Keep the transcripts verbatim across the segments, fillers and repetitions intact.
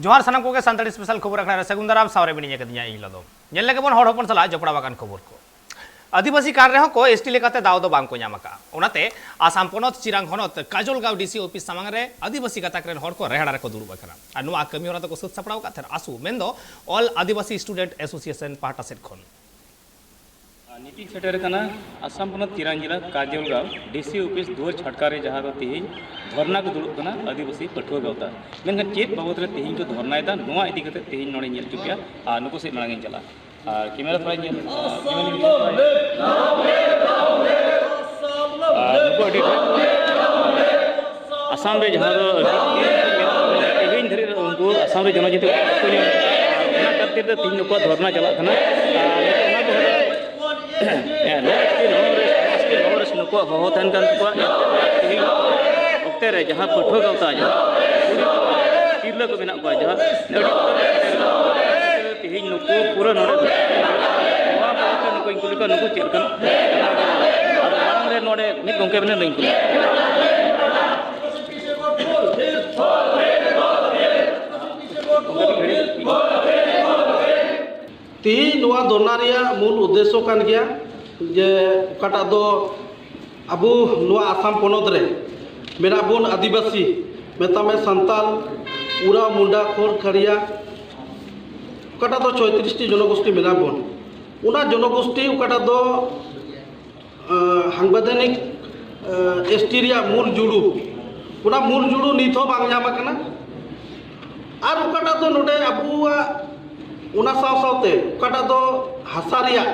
ᱡᱚᱦᱟᱨ ᱥᱟᱱᱟᱢ ᱠᱚᱜᱮ, ᱥᱟᱱᱛᱟᱲᱤ ᱥᱯᱮᱥᱟᱞ ᱠᱷᱚᱵᱚᱨ ᱟᱠᱷᱲᱟ ᱨᱮ ᱥᱟᱹᱜᱩᱱ ᱫᱟᱨᱟᱢ᱾ ᱥᱟᱶᱨᱮ ᱢᱤᱱᱟᱹᱧᱟ ᱠᱟᱫᱤᱧᱟ ᱤᱧ ᱞᱚᱫᱚᱢ᱾ ᱧᱮᱞ ᱞᱮᱜᱮ ᱵᱚᱱ ᱦᱚᱲ ᱦᱚᱯᱚᱱ ᱥᱟᱞᱟᱜ ᱡᱚᱯᱲᱟᱣ ᱟᱠᱟᱱ ᱠᱷᱚᱵᱚᱨ ᱠᱚ᱾ ᱟᱹᱫᱤᱵᱟᱹᱥᱤ ᱠᱟᱱ ᱨᱮᱦᱚᱸ ᱠᱚ ᱮᱥ ᱴᱤ ᱞᱮᱠᱟᱛᱮ ᱫᱟᱣ ᱫᱚ ᱵᱟᱝ ᱠᱚ ᱧᱟᱢ ᱟᱠᱟᱫᱼᱟ᱾ ᱚᱱᱟᱛᱮ ᱟᱥᱟᱢ ᱯᱚᱱᱚᱛ ᱪᱤᱨᱟᱝ ᱦᱚᱱᱚᱛ ᱠᱟᱡᱚᱞᱜᱟᱸᱣ ᱰᱤ ᱥᱤ ᱚᱯᱷᱤᱥ ᱥᱟᱢᱟᱝ ᱨᱮ ᱟᱹᱫᱤᱵᱟᱹᱥᱤ ᱜᱟᱛᱟᱠ ᱨᱮᱱ ᱦᱚᱲ ᱠᱚ ᱨᱮᱦᱟᱲᱟ ᱨᱮᱠᱚ ᱫᱩᱲᱩᱵ ᱟᱠᱟᱱᱟ᱾ ᱟᱨ ᱱᱚᱣᱟ ᱠᱟᱹᱢᱤ ᱦᱚᱨᱟ ᱫᱚᱠᱚ ᱥᱟᱹᱛ ᱥᱟᱯᱲᱟᱣ ᱟᱠᱟᱫ ᱛᱟᱦᱮᱸᱫ ᱟᱥᱩ, ᱢᱮᱱᱫᱚ All Adivasi Student Association ᱯᱟᱦᱴᱟ ᱥᱮᱫ ᱠᱷᱚᱱ᱾ ᱟᱨ ᱱᱤᱛᱤᱧ ᱥᱮᱴᱮᱨ ᱟᱠᱟᱱᱟ ᱟᱥᱟᱢ ᱯᱚᱱᱚᱛ ᱪᱤᱨᱟᱝ ᱡᱮᱞᱟ ᱠᱟᱡᱚᱞᱜᱟᱸᱣ ᱰᱤ ᱥᱤ ᱚᱯᱷᱤᱥ ᱫᱩᱣᱟᱹᱨ ᱪᱷᱟᱴᱠᱟ ᱨᱮ, ᱡᱟᱦᱟᱸ ᱫᱚ ᱛᱮᱦᱮᱧ ᱫᱷᱚᱨᱱᱟ ᱠᱚ ᱫᱩᱲᱩᱵ ᱠᱟᱱᱟ ᱟᱹᱫᱤᱵᱟᱹᱥᱤ ᱯᱟᱹᱴᱷᱩᱣᱟᱹ ᱜᱟᱶᱛᱟ᱾ ᱢᱮᱱᱠᱷᱟᱱ ᱪᱮᱫ ᱵᱟᱵᱚᱫ ᱨᱮ ᱛᱮᱦᱮᱧ ᱠᱚ ᱫᱷᱚᱨᱱᱟᱭᱮᱫᱟ, ᱱᱚᱣᱟ ᱤᱫᱤ ᱠᱟᱛᱮ ᱛᱮᱦᱮᱧ ᱱᱚᱰᱮ ᱧᱮᱞ ᱦᱚᱪᱚ ᱯᱮᱭᱟ᱾ ᱟᱨ ᱱᱩᱠᱩ ᱥᱮᱫ ᱢᱟᱲᱟᱝ ᱤᱧ ᱪᱟᱞᱟᱜᱼᱟ᱾ ᱟᱨ ᱠᱮᱢᱮᱨᱟ ᱛᱷᱚᱲᱟᱧ ᱧᱮᱞ, ᱟᱨ ᱱᱩᱠᱩ ᱟᱹᱰᱤ ᱰᱷᱮᱨ ᱟᱥᱟᱢ ᱨᱮ ᱡᱟᱦᱟᱸ ᱫᱚ ᱛᱮᱦᱮᱧ ᱫᱷᱟᱹᱨᱤᱡ ᱨᱮ ᱩᱱᱠᱩ ᱟᱥᱟᱢ ᱨᱮ ᱡᱚᱱᱚᱡᱟᱹᱛᱤ ᱠᱚ ᱵᱟᱠᱚ ᱧᱟᱢ ᱟᱠᱟᱫᱟ᱾ ᱚᱱᱟ ᱠᱷᱟᱹᱛᱤᱨ ᱛᱮ ᱛᱮᱦᱮᱧ ᱱᱩᱠᱩᱣᱟᱜ ᱫᱷᱚᱨᱱᱟ ᱪᱟᱞᱟᱜ ᱠᱟᱱᱟ᱾ ᱟᱨ ᱱᱤᱛᱚᱜ ᱚᱱᱟ ᱠᱚ ᱦᱚᱨᱟ ᱦᱮᱸ, ᱱᱚᱣᱟ ᱥᱴᱤᱞ ᱱᱚᱣᱟ ᱨᱮ ᱥᱴᱤᱞ ᱱᱚᱣᱟ ᱨᱮ ᱱᱩᱠᱩᱣᱟᱜ ᱦᱚᱦᱚ ᱛᱟᱦᱮᱱ ᱠᱟᱱ ᱛᱟᱠᱚᱣᱟ᱾ ᱮᱱᱛᱮ ᱛᱮᱦᱮᱧ ᱚᱠᱛᱮ ᱨᱮ ᱡᱟᱦᱟᱸ ᱯᱟᱹᱴᱷᱩᱣᱟᱹ ᱜᱟᱶᱛᱟ, ᱡᱟᱦᱟᱸ ᱠᱩᱲᱤ ᱠᱚᱲᱟ, ᱛᱤᱨᱞᱟᱹ ᱠᱚ ᱢᱮᱱᱟᱜ ᱠᱚᱣᱟ, ᱡᱟᱦᱟᱸ ᱟᱹᱰᱤ ᱛᱮᱦᱮᱧ ᱱᱩᱠᱩ ᱯᱩᱨᱟᱹ ᱱᱚᱰᱮ ᱱᱚᱣᱟ ᱵᱟᱵᱚᱫ ᱛᱮ ᱱᱩᱠᱩᱧ ᱠᱩᱞᱤ ᱠᱚᱣᱟ, ᱱᱩᱠᱩ ᱪᱮᱫ ᱞᱮᱠᱟᱱ? ᱟᱫᱚ ᱢᱟᱲᱟᱝ ᱨᱮ ᱱᱚᱰᱮ ᱢᱤᱫ ᱜᱚᱢᱠᱮ ᱢᱮᱱᱟᱭᱟ, ᱱᱩᱭᱤᱧ ᱠᱩᱞᱤ ᱛᱤᱦᱤᱧ ᱱᱚᱣᱟ ᱫᱷᱚᱨᱱᱟ ᱨᱮᱭᱟᱜ ᱢᱩᱞ ᱩᱫᱽᱫᱮᱥᱥᱚ ᱠᱟᱱ ᱜᱮᱭᱟ ᱡᱮ ᱚᱠᱟᱴᱟᱜ ᱫᱚ ᱟᱵᱚ ᱱᱚᱣᱟ ᱟᱥᱟᱢ ᱯᱚᱱᱚᱛ ᱨᱮ ᱢᱮᱱᱟᱜ ᱵᱚᱱ ᱟᱹᱫᱤᱵᱟᱹᱥᱤ, ᱢᱮᱛᱟᱜ ᱢᱮ ᱥᱟᱱᱛᱟᱞ, ᱳᱨᱟᱣ, ᱢᱩᱱᱰᱟ, ᱠᱷᱳᱨ, ᱠᱷᱟᱲᱤᱭᱟ, ᱚᱠᱟᱴᱟᱜ ᱫᱚ ᱪᱷᱚᱭᱛᱨᱤᱥ ᱴᱤ ᱡᱚᱱᱚᱜᱳᱥᱴᱤ ᱢᱮᱱᱟᱜ ᱵᱚᱱ, ᱚᱱᱟ ᱡᱚᱱᱚᱜᱳᱥᱴᱤ ᱚᱠᱟᱴᱟᱜ ᱫᱚ ᱟᱸ, ᱥᱟᱝᱵᱤᱫᱷᱟᱱᱤᱠ, ᱟᱸ, ᱮᱥ ᱴᱤ ᱨᱮᱭᱟᱜ ᱢᱩᱞ ᱡᱩᱲᱩ, ᱚᱱᱟ ᱢᱩᱞ ᱡᱩᱲᱩ ᱱᱤᱛ ᱦᱚᱸ ᱵᱟᱝ ᱧᱟᱢ ᱟᱠᱟᱱᱟ᱾ ᱟᱨ ᱚᱠᱟᱴᱟᱜ ᱫᱚ ᱱᱚᱰᱮ ᱟᱵᱚᱣᱟᱜ, ᱚᱱᱟ ᱥᱟᱶ ᱥᱟᱶᱛᱮ ᱚᱠᱟᱴᱟᱜ ᱫᱚ ᱦᱟᱥᱟ ᱨᱮᱭᱟᱜ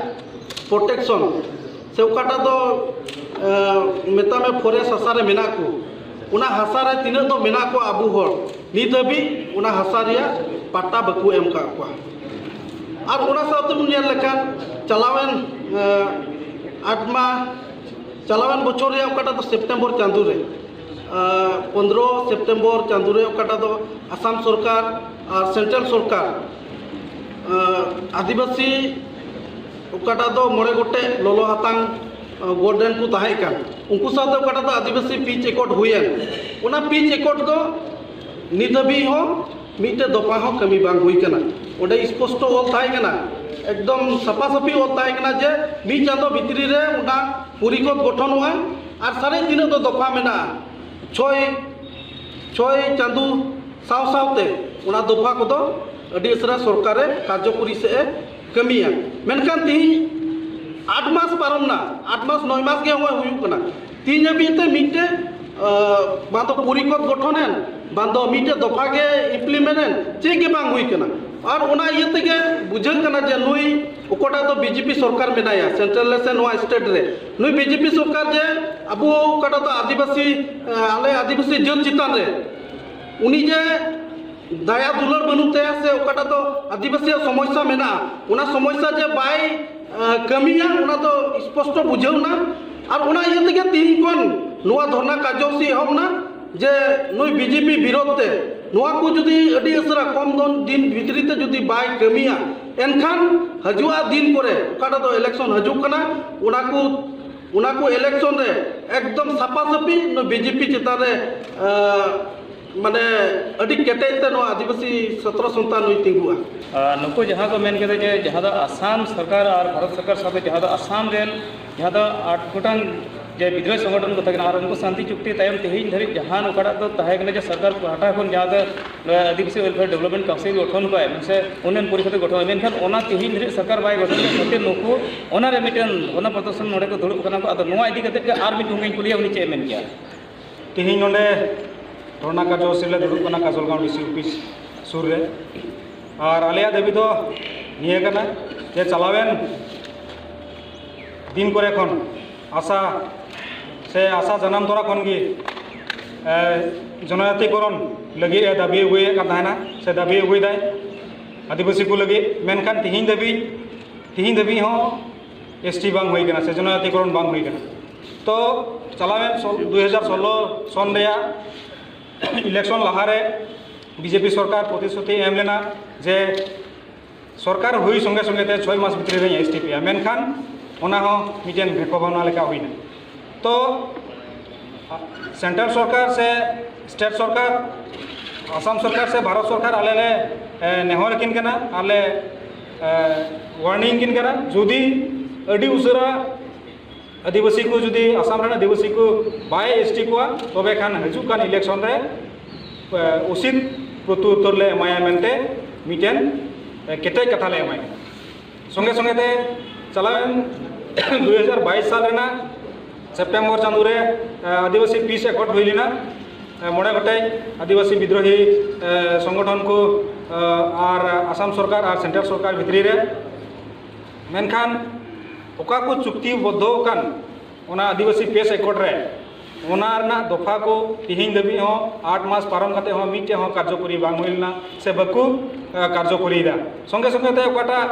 ᱯᱨᱚᱴᱮᱠᱥᱚᱱ, ᱥᱮ ᱚᱠᱟᱴᱟᱜ ᱫᱚ, ᱟᱸ, ᱢᱮᱛᱟᱜ ᱢᱮ ᱯᱷᱚᱨᱮᱥᱴ ᱦᱟᱥᱟ ᱨᱮ ᱢᱮᱱᱟᱜ ᱠᱚ, ᱚᱱᱟ ᱦᱟᱥᱟ ᱨᱮ ᱛᱤᱱᱟᱹᱜ ᱫᱚ ᱢᱮᱱᱟᱜ ᱠᱚᱣᱟ ᱟᱵᱚ ᱦᱚᱲ, ᱱᱤᱛ ᱦᱟᱹᱵᱤᱡ ᱚᱱᱟ ᱦᱟᱥᱟ ᱨᱮᱭᱟᱜ ᱯᱟᱴᱴᱟ ᱵᱟᱠᱚ ᱮᱢ ᱟᱠᱟᱫ ᱠᱚᱣᱟ᱾ ᱟᱨ ᱚᱱᱟ ᱥᱟᱶᱛᱮ ᱵᱚᱱ ᱧᱮᱞ ᱞᱮᱠᱷᱟᱱ ᱪᱟᱞᱟᱣᱮᱱ, ᱮᱸ, ᱟᱴ ᱢᱟᱦ, ᱪᱟᱞᱟᱣᱮᱱ ᱵᱚᱪᱷᱚᱨ ᱨᱮᱭᱟᱜ ᱚᱠᱟᱴᱟᱜ ᱫᱚ ᱥᱮᱯᱴᱮᱢᱵᱚᱨ ᱪᱟᱸᱫᱳ ᱨᱮ, ᱮᱸ, ᱯᱚᱱᱫᱽᱨᱚ ᱥᱮᱯᱴᱮᱢᱵᱚᱨ ᱪᱟᱸᱫᱳ ᱨᱮ ᱚᱠᱟᱴᱟᱜ ᱫᱚ ᱟᱥᱟᱢ ᱥᱚᱨᱠᱟᱨ ᱟᱨ ᱥᱮᱱᱴᱨᱟᱞ ᱥᱚᱨᱠᱟᱨ, ᱮᱸ, ᱟᱹᱫᱤᱵᱟᱹᱥᱤ ᱚᱠᱟᱴᱟᱜ ᱫᱚ ᱢᱚᱬᱮ ᱜᱚᱴᱮᱡ ᱞᱚᱞᱚ ᱦᱟᱛᱟᱝ, ᱮᱸ, ᱜᱚᱰ ᱨᱮᱱ ᱠᱚ ᱛᱟᱦᱮᱸ ᱠᱟᱱ, ᱩᱱᱠᱩ ᱥᱟᱶᱛᱮ ᱚᱠᱟᱴᱟᱜ ᱫᱚ ᱟᱹᱫᱤᱵᱟᱹᱥᱤ ᱯᱤᱪ ᱮᱠᱚᱨᱰ ᱦᱩᱭᱮᱱ, ᱚᱱᱟ ᱯᱤᱪ ᱮᱠᱚᱨᱰ ᱫᱚ ᱱᱤᱛ ᱦᱟᱹᱵᱤᱡ ᱦᱚᱸ ᱢᱤᱫᱴᱮᱡ ᱫᱚᱯᱷᱟ ᱦᱚᱸ ᱠᱟᱹᱢᱤ ᱵᱟᱝ ᱦᱩᱭ ᱠᱟᱱᱟ᱾ ᱚᱸᱰᱮ ᱥᱯᱚᱥᱴᱚ ᱚᱞ ᱛᱟᱦᱮᱸ ᱠᱟᱱᱟ, ᱮᱠᱫᱚᱢ ᱥᱟᱯᱷᱟ ᱥᱟᱹᱯᱷᱤ ᱚᱞ ᱛᱟᱦᱮᱸ ᱠᱟᱱᱟ ᱡᱮ ᱢᱤᱫ ᱪᱟᱸᱫᱚ ᱵᱷᱤᱛᱨᱤ ᱨᱮ ᱚᱱᱟ ᱯᱚᱨᱤᱠᱚᱛ ᱜᱚᱴᱷᱚᱱᱚᱜᱼᱟ ᱟᱨ ᱥᱟᱨᱮᱡ ᱛᱤᱱᱟᱹᱜ ᱫᱚ ᱫᱚᱯᱷᱟ ᱢᱮᱱᱟᱜᱼᱟ, ᱪᱷᱚᱭ ᱪᱷᱚᱭ ᱪᱟᱸᱫᱚ ᱥᱟᱶ ᱥᱟᱶᱛᱮ ᱚᱱᱟ ᱫᱚᱯᱷᱟ ᱠᱚᱫᱚ ᱟᱹᱰᱤ ᱩᱥᱟᱹᱨᱟ ᱥᱚᱨᱠᱟᱨᱮ ᱠᱟᱨᱡᱚᱠᱚᱨᱤ ᱥᱮᱫ ᱮ ᱠᱟᱹᱢᱤᱭᱟ᱾ ᱢᱮᱱᱠᱷᱟᱱ ᱛᱤᱦᱤᱧ ᱟᱴ ᱢᱟᱥ ᱯᱟᱨᱚᱢ ᱱᱟ, ᱟᱴ ᱢᱟᱥ ᱱᱚᱭ ᱢᱟᱥ ᱜᱮ ᱱᱚᱜᱼᱚᱭ ᱦᱩᱭᱩᱜ ᱠᱟᱱᱟ, ᱛᱤᱦᱤᱧ ᱦᱟᱹᱵᱤᱡ ᱛᱮ ᱢᱤᱫᱴᱮᱡ ᱟᱸ, ᱵᱟᱝ ᱫᱚ ᱯᱚᱨᱤᱠᱚᱛ ᱜᱚᱴᱷᱚᱱ ᱮᱱ, ᱵᱟᱝ ᱫᱚ ᱢᱤᱫᱴᱮᱡ ᱫᱚᱯᱷᱟ ᱜᱮ implement ᱮᱱ, ᱪᱮᱫ ᱜᱮ ᱵᱟᱝ ᱦᱩᱭ ᱠᱟᱱᱟ᱾ ᱟᱨ ᱚᱱᱟ ᱤᱭᱟᱹ ᱛᱮᱜᱮ ᱵᱩᱡᱷᱟᱹᱜ ᱠᱟᱱᱟ ᱡᱮ ᱱᱩᱭ ᱚᱠᱟᱴᱟᱜ ᱫᱚ ᱵᱤᱡᱮᱯᱤ ᱥᱚᱨᱠᱟᱨ ᱢᱮᱱᱟᱭᱟ ᱥᱮᱱᱴᱨᱟᱞ ᱨᱮ ᱥᱮ ᱱᱚᱣᱟ ᱥᱴᱮᱴ ᱨᱮ, ᱱᱩᱭ ᱵᱤᱡᱮᱯᱤ ᱥᱚᱨᱠᱟᱨ ᱡᱮ ᱟᱵᱚ ᱚᱠᱟᱴᱟᱜ ᱫᱚ ᱟᱹᱫᱤᱵᱟᱹᱥᱤ, ᱟᱞᱮ ᱟᱹᱫᱤᱵᱟᱹᱥᱤ ᱡᱟᱹᱛ ᱪᱮᱛᱟᱱ ᱨᱮ ᱩᱱᱤ ᱡᱮ ᱫᱟᱭᱟ ᱫᱩᱞᱟᱹᱲ ᱵᱟᱹᱱᱩᱜ ᱛᱟᱭᱟ ᱥᱮ ᱚᱠᱟᱴᱟᱜ ᱫᱚ ᱟᱹᱫᱤᱵᱟᱹᱥᱤᱭᱟᱜ ᱥᱚᱢᱚᱥᱥᱟ ᱢᱮᱱᱟᱜᱼᱟ, ᱚᱱᱟ ᱥᱚᱢᱚᱥᱥᱟ ᱡᱮ ᱵᱟᱭ ᱠᱟᱹᱢᱤᱭᱟ, ᱚᱱᱟ ᱫᱚ ᱥᱯᱚᱥᱴᱚ ᱵᱩᱡᱷᱟᱹᱣ ᱮᱱᱟ᱾ ᱟᱨ ᱚᱱᱟ ᱤᱭᱟᱹ ᱛᱮᱜᱮ ᱛᱤᱦᱤᱧ ᱠᱷᱚᱱ ᱱᱚᱣᱟ ᱫᱷᱚᱨᱱᱟ ᱠᱟᱨᱡᱚᱥᱩᱪᱤ ᱮᱦᱚᱵ ᱮᱱᱟ ᱡᱮ ᱱᱩᱭ ᱵᱤᱡᱮᱯᱤ ᱵᱤᱨᱳᱫᱷ ᱛᱮ ᱱᱚᱣᱟ ᱠᱚ ᱡᱩᱫᱤ ᱟᱹᱰᱤ ᱩᱥᱟᱹᱨᱟ ᱠᱚᱢ ᱫᱚᱱ ᱫᱤᱱ ᱵᱷᱤᱛᱨᱤ ᱛᱮ ᱡᱩᱫᱤ ᱵᱟᱭ ᱠᱟᱹᱢᱤᱭᱟ, ᱮᱱᱠᱷᱟᱱ ᱦᱤᱡᱩᱜᱼᱟ ᱫᱤᱱ ᱠᱚᱨᱮ ᱚᱠᱟᱴᱟᱜ ᱫᱚ ᱤᱞᱮᱠᱥᱚᱱ ᱦᱤᱡᱩᱜ ᱠᱟᱱᱟ, ᱚᱱᱟ ᱠᱚ ᱚᱱᱟ ᱠᱚ ᱤᱞᱮᱠᱥᱚᱱ ᱨᱮ ᱮᱠᱫᱚᱢ ᱥᱟᱯᱷᱟ ᱥᱟᱹᱯᱷᱤ ᱱᱩᱭ ᱵᱤᱡᱮᱯᱤ ᱪᱮᱛᱟᱱ ᱨᱮ ᱟᱸ, ᱢᱟᱱᱮ ᱟᱹᱰᱤ ᱠᱮᱴᱮᱡ ᱛᱮ ᱱᱚᱣᱟ ᱟᱹᱫᱤᱵᱟᱹᱥᱤ ᱥᱟᱛᱨᱚ ᱥᱚᱱᱛᱷᱟ ᱱᱩᱭ ᱛᱤᱸᱜᱩᱜᱼᱟ᱾ ᱟᱨ ᱱᱩᱠᱩ ᱡᱟᱦᱟᱸ ᱠᱚ ᱢᱮᱱ ᱠᱮᱫᱟ ᱡᱮ ᱡᱟᱦᱟᱸ ᱫᱚ ᱟᱥᱟᱢ ᱥᱚᱨᱠᱟᱨ ᱟᱨ ᱵᱷᱟᱨᱚᱛ ᱥᱚᱨᱠᱟᱨ ᱥᱟᱶᱛᱮ ᱡᱟᱦᱟᱸ ᱫᱚ ᱟᱥᱟᱢ ᱨᱮᱱ ᱡᱟᱦᱟᱸ ᱫᱚ ᱟᱴ ᱜᱚᱴᱟᱝ ᱡᱮ ᱵᱤᱫᱨᱳᱦᱤ ᱥᱚᱝᱜᱚᱴᱷᱚᱱ ᱠᱚ ᱛᱟᱦᱮᱸ ᱠᱟᱱᱟ ᱟᱨ ᱩᱱᱠᱩ ᱥᱟᱱᱛᱤ ᱪᱩᱠᱛᱤ ᱛᱟᱭᱚᱢ ᱛᱮᱦᱮᱧ ᱫᱷᱟᱹᱨᱤᱡ ᱡᱟᱦᱟᱸ ᱚᱠᱟᱴᱟᱜ ᱫᱚ ᱛᱟᱦᱮᱸ ᱠᱟᱱᱟ ᱡᱮ ᱥᱚᱨᱠᱟᱨ ᱯᱟᱦᱴᱟ ᱠᱷᱚᱱ ᱡᱟᱦᱟᱸ ᱫᱚ ᱟᱹᱫᱤᱵᱟᱹᱥᱤ ᱣᱮᱞᱯᱷᱮᱭᱟᱨ ᱰᱮᱵᱷᱞᱚᱯᱢᱮᱱᱴ ᱠᱟᱣᱩᱱᱥᱤᱞ ᱜᱚᱴᱷᱚᱱ ᱠᱚᱣᱟᱭ ᱥᱮ ᱩᱱᱱᱚᱭᱚᱱ ᱯᱚᱨᱤᱥᱚᱫ ᱮ ᱜᱚᱴᱷᱚᱱ, ᱢᱮᱱᱠᱷᱟᱱ ᱚᱱᱟ ᱛᱮᱦᱮᱧ ᱫᱷᱟᱹᱨᱤᱡ ᱥᱚᱨᱠᱟᱨ ᱵᱟᱭ ᱜᱚᱴᱷᱚᱱ ᱠᱷᱟᱹᱛᱤᱨ ᱱᱩᱠᱩ ᱚᱱᱟ ᱨᱮ ᱢᱤᱫᱴᱮᱱ ᱫᱷᱚᱨᱱᱟ ᱯᱨᱚᱫᱚᱨᱥᱚᱱ ᱱᱚᱰᱮ ᱠᱚ ᱫᱩᱲᱩᱵ ᱠᱟᱱᱟ ᱠᱚ᱾ ᱟᱫᱚ ᱱᱚᱣᱟ ᱤᱫᱤ ᱠᱟᱛᱮ ᱜᱮ ᱟᱨ ᱢᱤᱫ ᱦᱚᱸ ᱠᱩᱞᱤᱭᱟ, ᱩᱱᱤ ᱪᱮᱫ ᱮ ᱢᱮᱱ ᱠᱮᱭᱟ? ᱛᱮᱦᱮᱧ ᱱᱚᱰᱮ ᱫᱷᱚᱨᱱᱟ ᱠᱟᱨᱡᱚᱥᱩᱪᱤ ᱞᱮ ᱫᱩᱲᱩᱵ ᱠᱟᱱᱟ ᱠᱟᱡᱚᱞᱜᱟᱸᱣ ᱰᱤ ᱥᱤ ᱚᱯᱷᱤᱥ ᱥᱩᱨ ᱨᱮ᱾ ᱟᱨ ᱟᱞᱮᱭᱟᱜ ᱫᱟᱹᱵᱤ ᱫᱚ ᱱᱤᱭᱟᱹ ᱠᱟᱱᱟ ᱡᱮ ᱪᱟᱞᱟᱣᱮᱱ ᱫᱤᱱ ᱠᱚᱨᱮ ᱠᱷᱚᱱ ᱟᱥᱟ ᱥᱮ ᱟᱥᱟ ᱡᱟᱱᱟᱢ ᱛᱚᱨᱟ ᱠᱷᱚᱱ ᱜᱮ, ᱮ, ᱡᱚᱱᱚᱡᱟᱛᱤᱠᱚᱨᱚᱱ ᱞᱟᱹᱜᱤᱫ ᱮ ᱫᱟᱹᱵᱤ ᱟᱹᱜᱩᱭᱮᱫ ᱠᱟᱱ ᱛᱟᱦᱮᱱᱟ ᱥᱮ ᱫᱟᱹᱵᱤ ᱟᱹᱜᱩᱭᱮᱫᱟᱭ ᱟᱹᱫᱤᱵᱟᱹᱥᱤ ᱠᱚ ᱞᱟᱹᱜᱤᱫ, ᱢᱮᱱᱠᱷᱟᱱ ᱛᱤᱦᱤᱧ ᱫᱷᱟᱹᱵᱤᱡ, ᱛᱤᱦᱤᱧ ᱫᱷᱟᱹᱵᱤᱡ ᱦᱚᱸ ᱮᱥ ᱴᱤ ᱵᱟᱝ ᱦᱩᱭ ᱠᱟᱱᱟ ᱥᱮ ᱡᱚᱱᱚᱡᱟᱛᱤᱠᱚᱨᱚᱱ ᱵᱟᱝ ᱦᱩᱭ ᱠᱟᱱᱟ᱾ ᱛᱚ ᱪᱟᱞᱟᱣᱮᱱ ᱥᱚ-, ᱫᱩ ᱦᱟᱡᱟᱨ ᱥᱳᱞᱞᱳ ᱥᱚᱱ ᱨᱮᱭᱟᱜ ᱤᱞᱮᱠᱥᱚᱱ ᱞᱟᱦᱟᱨᱮ ᱵᱤᱡᱮᱯᱤ ᱥᱚᱨᱠᱟᱨ ᱯᱨᱚᱛᱤᱥᱨᱩᱛᱤ ᱮᱢ ᱞᱮᱱᱟ ᱡᱮ ᱥᱚᱨᱠᱟᱨ ᱦᱩᱭ ᱥᱚᱸᱜᱮ ᱥᱚᱸᱜᱮ ᱛᱮ ᱪᱷᱚᱭ ᱢᱟᱥ ᱵᱷᱤᱛᱨᱤ ᱨᱮᱧ ᱮᱥ ᱴᱤ ᱯᱤᱭᱟ, ᱢᱮᱱᱠᱷᱟᱱ ᱚᱱᱟ ᱦᱚᱸ ᱢᱤᱫᱴᱮᱱ ᱵᱷᱮᱠᱚ ᱵᱷᱟᱵᱽᱱᱟ ᱞᱮᱠᱟ ᱦᱩᱭᱱᱟ᱾ ᱛᱚ ᱥᱮᱱᱴᱨᱟᱞ ᱥᱚᱨᱠᱟᱨ ᱥᱮ ᱥᱴᱮᱴ ᱥᱚᱨᱠᱟᱨ ᱟᱥᱟᱢ ᱥᱚᱨᱠᱟᱨ ᱥᱮ ᱵᱷᱟᱨᱚᱛ ᱥᱚᱨᱠᱟᱨ ᱟᱞᱮ ᱞᱮ ᱮ, ᱱᱮᱦᱚᱨ ᱟᱹᱠᱤᱱ ᱠᱟᱱᱟ ᱟᱨ ᱞᱮ ᱮ, warning ᱟᱹᱠᱤᱱ ᱠᱟᱱᱟ, ᱡᱩᱫᱤ ᱟᱹᱰᱤ ᱩᱥᱟᱹᱨᱟ ᱟᱹᱫᱤᱵᱟᱹᱥᱤ ᱠᱚ ᱡᱩᱫᱤ ᱟᱥᱟᱢ ᱨᱮᱱ ᱟᱹᱫᱤᱵᱟᱹᱥᱤ ᱠᱚ ᱵᱟᱭ ᱮᱥ ᱴᱤ ᱠᱚᱣᱟ, ᱛᱚᱵᱮ ᱠᱷᱟᱱ ᱦᱤᱡᱩᱜ ᱠᱟᱱ election ᱨᱮ ᱮ, ᱩᱪᱤᱛ ᱯᱨᱚᱛᱩᱛᱛᱚᱨ ᱞᱮ ᱮᱢᱟᱭᱟ ᱢᱮᱱᱛᱮ ᱢᱤᱫᱴᱮᱱ ᱮ, ᱠᱮᱴᱮᱡ ᱠᱟᱛᱷᱟ ᱞᱮ ᱮᱢᱟᱭ ᱠᱟᱱᱟ᱾ ᱥᱚᱸᱜᱮ ᱥᱚᱸᱜᱮ ᱛᱮ ᱪᱟᱞᱟᱣᱮᱱ ᱫᱩ ᱦᱟᱡᱟᱨ ᱵᱟᱭᱤᱥ ᱥᱟᱞ ᱨᱮᱱᱟᱜ ᱥᱮᱯᱴᱮᱢᱵᱚᱨ ᱪᱟᱸᱫᱳ ᱨᱮ ᱮ, ᱟᱹᱫᱤᱵᱟᱹᱥᱤ peace accord ᱦᱩᱭ ᱞᱮᱱᱟ᱾ ᱮ, ᱢᱚᱬᱮ ᱜᱚᱴᱮᱡ ᱟᱹᱫᱤᱵᱟᱹᱥᱤ ᱵᱤᱫᱽᱨᱳᱦᱤ ᱮ, ᱥᱚᱝᱜᱚᱴᱷᱚᱱ ᱠᱚ ᱮ, ᱟᱨ ᱟᱥᱟᱢ ᱥᱚᱨᱠᱟᱨ ᱟᱨ central ᱥᱚᱨᱠᱟᱨ ᱵᱷᱤᱛᱨᱤ ᱨᱮ᱾ ᱢᱮᱱᱠᱷᱟᱱ ᱚᱠᱟ ᱠᱚ ᱪᱩᱠᱛᱤ ᱵᱚᱫᱽᱫᱷᱚ ᱟᱠᱟᱱ ᱚᱱᱟ ᱟᱹᱫᱤᱵᱟᱹᱥᱤ peace accord ᱨᱮ, ᱚᱱᱟ ᱨᱮᱱᱟᱜ ᱫᱚᱯᱷᱟ ᱠᱚ ᱛᱤᱦᱤᱧ ᱫᱷᱟᱹᱵᱤᱡ ᱦᱚᱸ ᱟᱴ ᱢᱟᱥ ᱯᱟᱨᱚᱢ ᱠᱟᱛᱮ ᱦᱚᱸ ᱢᱤᱫᱴᱮᱡ ᱦᱚᱸ ᱠᱟᱨᱡᱚᱠᱚᱨᱤ ᱵᱟᱝ ᱦᱩᱭ ᱞᱮᱱᱟ ᱥᱮ ᱵᱟᱠᱚ ᱮ, ᱠᱟᱨᱡᱚᱠᱚᱨᱤᱭᱮᱫᱟ᱾ ᱥᱚᱸᱜᱮ ᱥᱚᱸᱜᱮ ᱛᱮ ᱚᱠᱟᱴᱟᱜ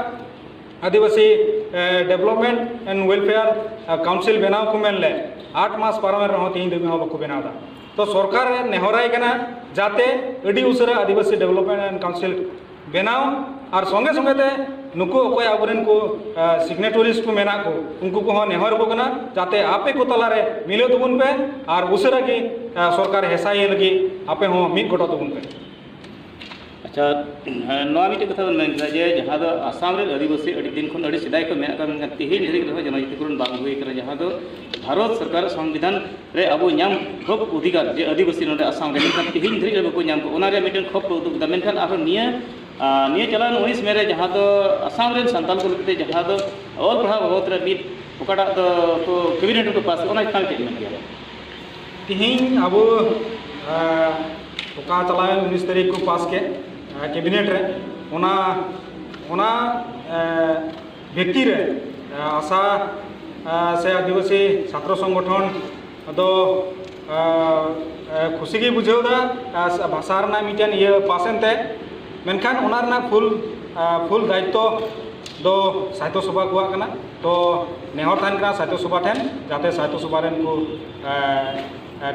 ᱟᱹᱫᱤᱵᱟᱹᱥᱤ ᱮ, Development and Welfare A, Council ᱵᱮᱱᱟᱣ ᱠᱚ ᱢᱮᱱ ᱞᱮᱫ, ᱟᱴ ᱢᱟᱥ ᱯᱟᱨᱚᱢ ᱮᱱ ᱨᱮᱦᱚᱸ ᱛᱤᱦᱤᱧ ᱫᱷᱟᱹᱵᱤᱡ ᱦᱚᱸ ᱵᱟᱠᱚ ᱵᱮᱱᱟᱣ ᱮᱫᱟ᱾ ᱛᱚ ᱥᱚᱨᱠᱟᱨ ᱮ ᱱᱮᱦᱚᱨᱟᱭ ᱠᱟᱱᱟ ᱡᱟᱛᱮ ᱟᱹᱰᱤ ᱩᱥᱟᱹᱨᱟ ᱟᱹᱫᱤᱵᱟᱹᱥᱤ Development and Council ᱵᱮᱱᱟᱣ, ᱟᱨ ᱥᱚᱸᱜᱮ ᱥᱚᱸᱜᱮ ᱛᱮ ᱱᱩᱠᱩ ᱚᱠᱚᱭ ᱟᱵᱚᱨᱮᱱ ᱠᱚ ᱮ, signatories ᱠᱚ ᱢᱮᱱᱟᱜ ᱠᱚ, ᱩᱱᱠᱩ ᱠᱚᱦᱚᱸ ᱱᱮᱦᱚᱨ ᱟᱠᱚ ᱠᱟᱱᱟ ᱡᱟᱛᱮ ᱟᱯᱮ ᱠᱚ ᱛᱟᱞᱟᱨᱮ ᱢᱤᱞᱟᱹᱣ ᱛᱟᱵᱚᱱ ᱯᱮ ᱟᱨ ᱩᱥᱟᱹᱨᱟ ᱜᱮ ᱮ, ᱥᱚᱨᱠᱟᱨ ᱦᱮᱥᱟᱭᱮ ᱞᱟᱹᱜᱤᱫ ᱟᱯᱮ ᱦᱚᱸ ᱢᱤᱫ ᱜᱚᱴᱚᱜ ᱛᱟᱵᱚᱱ ᱯᱮ᱾ ᱟᱪᱪᱷᱟ, ᱦᱮᱸ, ᱱᱚᱣᱟ ᱢᱤᱫᱴᱮᱱ ᱠᱟᱛᱷᱟ ᱵᱮᱱ ᱢᱮᱱ ᱠᱮᱫᱟ ᱡᱮ ᱡᱟᱦᱟᱸ ᱫᱚ ᱟᱥᱟᱢ ᱨᱮᱱ ᱟᱹᱫᱤᱵᱟᱹᱥᱤ ᱟᱹᱰᱤ ᱫᱤᱱ ᱠᱷᱚᱱ ᱟᱹᱰᱤ ᱥᱮᱫᱟᱭ ᱠᱷᱚᱱ ᱢᱮᱱᱟᱜ ᱠᱚᱣᱟ, ᱢᱮᱱᱠᱷᱟᱱ ᱛᱮᱦᱮᱧ ᱫᱷᱟᱹᱨᱤᱡ ᱨᱮᱦᱚᱸ ᱡᱚᱱᱚᱡᱟᱹᱛᱤᱠᱚᱨᱚᱱ ᱵᱟᱝ ᱦᱩᱭ ᱟᱠᱟᱱᱟ, ᱡᱟᱦᱟᱸ ᱫᱚ ᱵᱷᱟᱨᱚᱛ ᱥᱚᱨᱠᱟᱨᱟᱜ ᱥᱚᱝᱵᱤᱫᱷᱟᱱ ᱨᱮ ᱟᱵᱚ ᱧᱟᱢ ᱦᱚᱠ ᱚᱫᱷᱤᱠᱟᱨ ᱡᱮ ᱟᱹᱫᱤᱵᱟᱹᱥᱤ ᱱᱚᱰᱮ ᱟᱥᱟᱢ ᱨᱮ, ᱢᱮᱱᱠᱷᱟᱱ ᱛᱮᱦᱮᱧ ᱫᱷᱟᱹᱨᱤᱡ ᱨᱮ ᱵᱟᱠᱚ ᱧᱟᱢ ᱠᱚᱣᱟ, ᱚᱱᱟ ᱨᱮᱭᱟᱜ ᱢᱤᱫᱴᱮᱱ ᱠᱷᱚᱵ ᱠᱚ ᱩᱫᱩᱜ ᱠᱮᱫᱟ᱾ ᱢᱮᱱᱠᱷᱟᱱ ᱟᱨᱦᱚᱸ ᱱᱤᱭᱟᱹ ᱟᱨ ᱱᱤᱭᱟᱹ ᱪᱟᱞᱟᱣᱮᱱ ᱩᱱᱤᱥ ᱢᱮ ᱨᱮ ᱡᱟᱦᱟᱸ ᱫᱚ ᱟᱥᱟᱢ ᱨᱮᱱ ᱥᱟᱱᱛᱟᱲ ᱠᱚ ᱞᱟᱹᱜᱤᱫ ᱛᱮ ᱡᱟᱦᱟᱸ ᱫᱚ ᱚᱞ ᱯᱟᱲᱦᱟᱣ ᱵᱟᱵᱚᱫ ᱨᱮ ᱢᱤᱫ ᱚᱠᱟᱴᱟᱜ ᱫᱚ ᱠᱚ cabinet ᱨᱮᱠᱚ ᱯᱟᱥ, ᱚᱱᱟ ᱪᱮᱛᱟᱱ ᱨᱮ ᱪᱮᱫ ᱢᱮᱱ ᱜᱮᱭᱟ? ᱛᱤᱦᱤᱧ ᱟᱵᱚ ᱮ, ᱚᱠᱟ ᱪᱟᱞᱟᱣᱮᱱ ᱩᱱᱤᱥ ᱛᱟᱹᱨᱤᱠᱷ ᱠᱚ ᱯᱟᱥ ᱠᱮᱫ ᱮ, cabinet ᱨᱮ, ᱚᱱᱟ ᱚᱱᱟ ᱮ, ᱵᱷᱤᱛᱤᱨ ᱨᱮ ᱮ, ᱟᱥᱟ ᱮ, ᱥᱮ ᱟᱹᱫᱤᱵᱟᱹᱥᱤ ᱪᱷᱟᱛᱨᱚ ᱥᱚᱝᱜᱚᱴᱷᱚᱱ ᱫᱚ ᱮ, ᱮ, ᱠᱷᱩᱥᱤ ᱜᱮ ᱵᱩᱡᱷᱟᱹᱣ ᱮᱫᱟ᱾ ᱮ, ᱵᱷᱟᱥᱟ ᱨᱮᱱᱟᱜ ᱢᱤᱫᱴᱮᱱ ᱤᱭᱟᱹ ᱯᱟᱥ ᱮᱱᱛᱮ, ᱢᱮᱱᱠᱷᱟᱱ ᱚᱱᱟ ᱨᱮᱱᱟᱜ ᱯᱷᱩᱞ ᱮ, ᱯᱷᱩᱞ ᱫᱟᱭᱤᱛᱛᱚ ᱫᱚ ᱥᱟᱦᱤᱛᱛᱚ ᱥᱚᱵᱷᱟ ᱠᱚᱣᱟᱜ ᱠᱟᱱᱟ᱾ ᱛᱚ ᱱᱮᱦᱚᱨ ᱛᱟᱦᱮᱱ ᱠᱟᱱᱟ ᱥᱟᱦᱤᱛᱛᱚ ᱥᱚᱵᱷᱟ ᱴᱷᱮᱱ ᱡᱟᱛᱮ ᱥᱟᱦᱤᱛᱛᱚ ᱥᱚᱵᱷᱟ ᱨᱮᱱ ᱠᱚ ᱮ,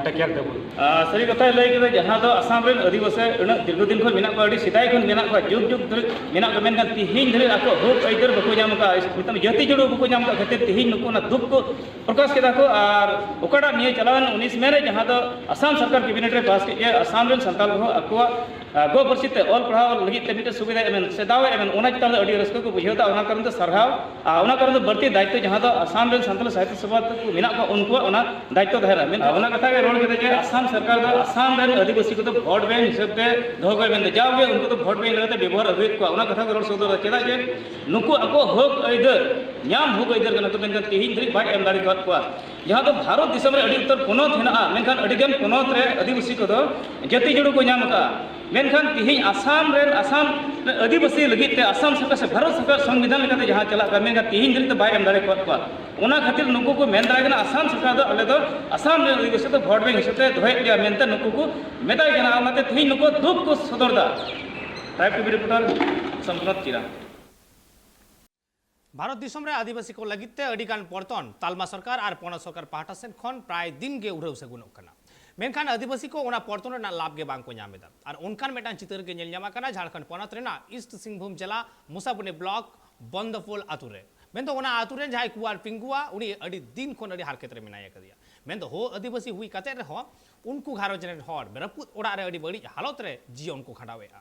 ᱴᱮᱠᱮᱨ ᱫᱮᱵᱚᱱ᱾ ᱟᱨ ᱥᱟᱹᱨᱤ ᱠᱟᱛᱷᱟᱭ ᱞᱟᱹᱭ ᱠᱮᱫᱟ, ᱡᱟᱦᱟᱸ ᱫᱚ ᱟᱥᱟᱢ ᱨᱮᱱ ᱟᱹᱫᱤᱵᱟᱹᱥᱤ ᱩᱱᱟᱹᱜ ᱫᱤᱨᱜᱷᱚ ᱫᱤᱱ ᱠᱷᱚᱱ ᱢᱮᱱᱟᱜ ᱠᱚᱣᱟ, ᱟᱹᱰᱤ ᱥᱮᱫᱟᱭ ᱠᱷᱚᱱ ᱢᱮᱱᱟᱜ ᱠᱚᱣᱟ, ᱡᱩᱜᱽ ᱡᱩᱜᱽ ᱫᱷᱚᱨᱮ ᱢᱮᱱᱟᱜ ᱠᱚᱣᱟ, ᱢᱮᱱᱠᱷᱟᱱ ᱛᱤᱦᱤᱧ ᱫᱷᱟᱹᱨᱤᱡ ᱟᱠᱚ ᱦᱚᱠ ᱟᱹᱭᱫᱟᱹᱨ ᱵᱟᱠᱚ ᱧᱟᱢ ᱟᱠᱟᱫᱼᱟ᱾ ᱢᱮᱛᱟᱜ ᱢᱮ, ᱡᱟᱹᱛᱤ ᱡᱩᱲᱩ ᱵᱟᱠᱚ ᱧᱟᱢ ᱟᱠᱟᱫ ᱠᱷᱟᱹᱛᱤᱨ ᱛᱤᱦᱤᱧ ᱱᱩᱠᱩ ᱚᱱᱟ ᱫᱩᱠ ᱠᱚ ᱯᱨᱚᱠᱟᱥ ᱠᱮᱫᱟ ᱠᱚ᱾ ᱟᱨ ᱚᱠᱟᱴᱟᱜ ᱱᱤᱭᱟᱹ ᱪᱟᱞᱟᱣᱮᱱ ᱩᱱᱤᱥ ᱢᱮ ᱨᱮ ᱡᱟᱦᱟᱸ ᱫᱚ ᱟᱥᱟᱢ ᱥᱚᱨᱠᱟᱨ ᱠᱮᱵᱤᱱᱮᱴ ᱨᱮ ᱯᱟᱥ ᱠᱮᱫ ᱜᱮᱭᱟ, ᱟᱥᱟᱢ ᱨᱮᱱ ᱥᱟᱱᱛᱟᱲ ᱠᱚᱦᱚᱸ ᱟᱠᱚᱣᱟᱜ ᱟᱨ ᱜᱚ ᱯᱟᱹᱨᱥᱤ ᱛᱮ ᱚᱞ ᱯᱟᱲᱦᱟᱣ ᱞᱟᱹᱜᱤᱫ ᱛᱮ ᱢᱤᱫᱴᱮᱱ ᱥᱩᱵᱤᱫᱷᱟᱭ ᱮᱢᱮᱱ ᱥᱮ ᱫᱟᱣ ᱮ ᱮᱢᱮᱱ, ᱚᱱᱟ ᱪᱮᱛᱟᱱ ᱨᱮ ᱟᱹᱰᱤ ᱨᱟᱹᱥᱠᱟᱹ ᱠᱚ ᱵᱩᱡᱷᱟᱹᱣ ᱮᱫᱟ᱾ ᱚᱱᱟ ᱠᱟᱨᱚᱱ ᱛᱮ ᱥᱟᱨᱦᱟᱣ, ᱟᱨ ᱚᱱᱟ ᱠᱟᱨᱚᱱ ᱛᱮ ᱵᱟᱹᱲᱛᱤ ᱫᱟᱭᱤᱛᱛᱚ ᱡᱟᱦᱟᱸ ᱫᱚ ᱟᱥᱟᱢ ᱨᱮᱱ ᱥᱟᱱᱛᱟᱲ ᱥᱟᱦᱤᱛᱛᱚ ᱥᱚᱵᱷᱟ ᱛᱟᱠᱚ ᱢᱮᱱᱟᱜ ᱠᱚᱣᱟ, ᱩᱱᱠᱩᱣᱟᱜ ᱚᱱᱟ ᱫᱟᱭᱤᱛᱛᱚ ᱛᱟᱦᱮᱱᱟ᱾ ᱢᱮᱱᱠᱷᱟᱱ ᱚᱱᱟ ᱠᱟᱛᱷᱟ ᱜᱮ ᱨᱚᱲ ᱠᱮᱫᱟ ᱡᱮ ᱟᱥᱟᱢ ᱥᱚᱨᱠᱟᱨ ᱫᱚ ᱟᱥᱟᱢ ᱨᱮᱱ ᱟᱹᱫᱤᱵᱟᱹᱥᱤ ᱠᱚᱫᱚ ᱵᱷᱳᱴ ᱵᱮᱝᱠ ᱦᱤᱥᱟᱹᱵ ᱛᱮ ᱫᱚᱦᱚ ᱠᱚ ᱢᱮᱱᱛᱮ ᱡᱟᱣᱜᱮ ᱩᱱᱠᱩ ᱫᱚ ᱵᱷᱳᱴ ᱵᱮᱝᱠ ᱞᱮᱠᱟᱛᱮ ᱵᱮᱵᱚᱦᱟᱨ ᱟᱹᱜᱩᱭᱮᱫ ᱠᱚᱣᱟ᱾ ᱚᱱᱟ ᱠᱟᱛᱷᱟ ᱠᱚ ᱨᱚᱲ ᱥᱚᱫᱚᱨ ᱮᱫᱟ᱾ ᱪᱮᱫᱟᱜ ᱡᱮ ᱱᱩᱠᱩ ᱟᱠᱚ ᱦᱚᱠ ᱟᱹᱭᱫᱟᱹᱨ ᱧᱟᱢ ᱦᱚᱠ ᱟᱹᱭᱫᱟᱹᱨ ᱠᱟᱱᱟ ᱠᱚ, ᱢᱮᱱᱠᱷᱟᱱ ᱛᱮᱦᱮᱧ ᱫᱷᱟᱹᱨᱤᱡ ᱵᱟᱭ ᱮᱢ ᱫᱟᱲᱮ ᱟᱠᱟᱫ ᱠᱚᱣᱟ᱾ ᱡᱟᱦᱟᱸ ᱫᱚ ᱵᱷᱟᱨᱚᱛ ᱫᱤᱥᱚᱢ ᱨᱮ ᱟᱹᱰᱤ ᱩᱛᱟᱹᱨ ᱯᱚᱱᱚᱛ ᱦᱮᱱᱟᱜᱼᱟ, ᱢᱮᱱᱠᱷᱟᱱ ᱟᱹᱰᱤ ᱜᱟᱱ ᱯᱚᱱᱚᱛ ᱨᱮ ᱟᱹᱫᱤᱵᱟᱹᱥᱤ ᱠᱚᱫᱚ ᱡᱟᱹᱛᱤ ᱡᱩᱲᱩ ᱠᱚ ᱧᱟᱢ ᱟᱠᱟᱫᱼᱟ᱾ ᱢᱮᱱᱠᱷᱟᱱ ᱛᱮᱦᱮᱧ ᱟᱥᱟᱢ ᱨᱮᱱ, ᱟᱥᱟᱢ ᱨᱮᱱ ᱟᱹᱫᱤᱵᱟᱹᱥᱤ ᱞᱟᱹᱜᱤᱫ ᱛᱮ ᱟᱥᱟᱢ ᱥᱚᱨᱠᱟᱨ ᱥᱮ ᱵᱷᱟᱨᱚᱛ ᱥᱚᱨᱠᱟᱨ ᱥᱚᱝᱵᱤᱫᱷᱟᱱ ᱞᱮᱠᱟᱛᱮ ᱡᱟᱦᱟᱸ ᱪᱟᱞᱟᱜ ᱠᱟᱱᱟ, ᱢᱮᱱᱠᱷᱟᱱ ᱛᱮᱦᱮᱧ ᱫᱷᱟᱹᱨᱤᱡ ᱛᱮ ᱵᱟᱭ ᱮᱢ ᱫᱟᱲᱮ ᱟᱠᱟᱫ ᱠᱚᱣᱟ᱾ ᱚᱱᱟ ᱠᱷᱟᱹᱛᱤᱨ ᱱᱩᱠᱩ ᱠᱚ ᱢᱮᱱ ᱫᱟᱲᱮ ᱠᱟᱱᱟ, ᱟᱥᱟᱢ ᱥᱚᱨᱠᱟᱨ ᱫᱚ ᱟᱞᱮ ᱫᱚ ᱟᱥᱟᱢ ᱨᱮᱱ ᱟᱹᱫᱤᱵᱟᱹᱥᱤ ᱫᱚ ᱵᱷᱳᱴ ᱵᱮᱝᱠ ᱦᱤᱥᱟᱹᱵ ᱛᱮ ᱫᱚᱦᱚᱭᱮᱫ ᱞᱮᱭᱟ ᱢᱮᱱᱛᱮ ᱱᱩᱠᱩ ᱠᱚ ᱢᱮᱛᱟᱭ ᱠᱟᱱᱟ᱾ ᱚᱱᱟᱛᱮ ᱛᱮᱦᱮᱧ ᱱᱩᱠᱩ ᱫᱩᱠ ᱠᱚ ᱥᱚᱫᱚᱨ ᱮᱫᱟ᱾ ᱴᱨᱟᱭᱤᱵᱽ ᱴᱤᱵᱷᱤ ᱨᱤᱯᱳᱨᱴᱟᱨ ᱥᱚᱢᱯᱨᱚᱛ ᱪᱤᱨᱟ᱾ ᱵᱷᱟᱨᱚᱛ ᱫᱤᱥᱚᱢ ᱨᱮ ᱟᱹᱫᱤᱵᱟᱹᱥᱤ ᱠᱚ ᱞᱟᱹᱜᱤᱫ ᱛᱮ ᱟᱹᱰᱤ ᱜᱟᱱ ᱯᱚᱨᱛᱚᱱ ᱛᱟᱞᱢᱟ ᱥᱚᱨᱠᱟᱨ ᱟᱨ ᱯᱚᱱᱚᱛ ᱥᱚᱨᱠᱟᱨ ᱯᱟᱦᱴᱟ ᱥᱮᱱ ᱠᱷᱚᱱ ᱯᱨᱟᱭ ᱫᱤᱱ ᱜᱮ ᱩᱰᱷᱟᱹᱣ ᱥᱟᱹᱜᱩᱱᱚᱜ ᱠᱟᱱᱟ᱾ ᱢᱮᱱᱠᱷᱟᱱ ᱟᱹᱫᱤᱵᱟᱹᱥᱤ ᱠᱚ ᱚᱱᱟ ᱯᱚᱨᱛᱚᱱ ᱨᱮᱱᱟᱜ ᱞᱟᱵᱷ ᱜᱮ ᱵᱟᱝ ᱠᱚ ᱧᱟᱢ ᱮᱫᱟ᱾ ᱟᱨ ᱚᱱᱠᱟᱱ ᱢᱤᱫᱴᱟᱝ ᱪᱤᱛᱟᱹᱨ ᱜᱮ ᱧᱮᱞ ᱧᱟᱢ ᱟᱠᱟᱱᱟ ᱡᱷᱟᱲᱠᱷᱚᱸᱰ ᱯᱚᱱᱚᱛ ᱨᱮᱱᱟᱜ ᱤᱥᱴ ᱥᱤᱝᱵᱷᱩᱢ ᱡᱮᱞᱟ ᱢᱩᱥᱟᱯᱩᱱᱤ ᱵᱞᱚᱠ ᱵᱚᱱᱫᱚᱯᱳᱞ ᱟᱛᱩ ᱨᱮ᱾ ᱢᱮᱱᱫᱚ ᱚᱱᱟ ᱟᱛᱩ ᱨᱮᱱ ᱡᱟᱦᱟᱸᱭ ᱠᱩᱣᱟᱨ ᱯᱤᱝᱜᱩᱣᱟ, ᱩᱱᱤ ᱟᱹᱰᱤ ᱫᱤᱱ ᱠᱷᱚᱱ ᱟᱹᱰᱤ ᱦᱟᱨᱠᱮᱛ ᱨᱮ ᱢᱮᱱᱟᱭ ᱟᱠᱟᱫᱮᱭᱟ᱾ ᱢᱮᱱᱫᱚ ᱦᱳ ᱟᱹᱫᱤᱵᱟᱹᱥᱤ ᱦᱩᱭ ᱠᱟᱛᱮ ᱨᱮᱦᱚᱸ ᱩᱱᱠᱩ ᱜᱷᱟᱨᱚᱸᱡᱽ ᱨᱮᱱ ᱦᱚᱲ ᱨᱟᱹᱯᱩᱫ ᱚᱲᱟᱜ ᱨᱮ ᱟᱹᱰᱤ ᱵᱟᱹᱲᱤᱡ ᱦᱟᱞᱚᱛ ᱨᱮ ᱡᱤᱭᱚᱱ ᱠᱚ ᱠᱷᱟᱸᱰᱟᱣᱮᱫᱼᱟ᱾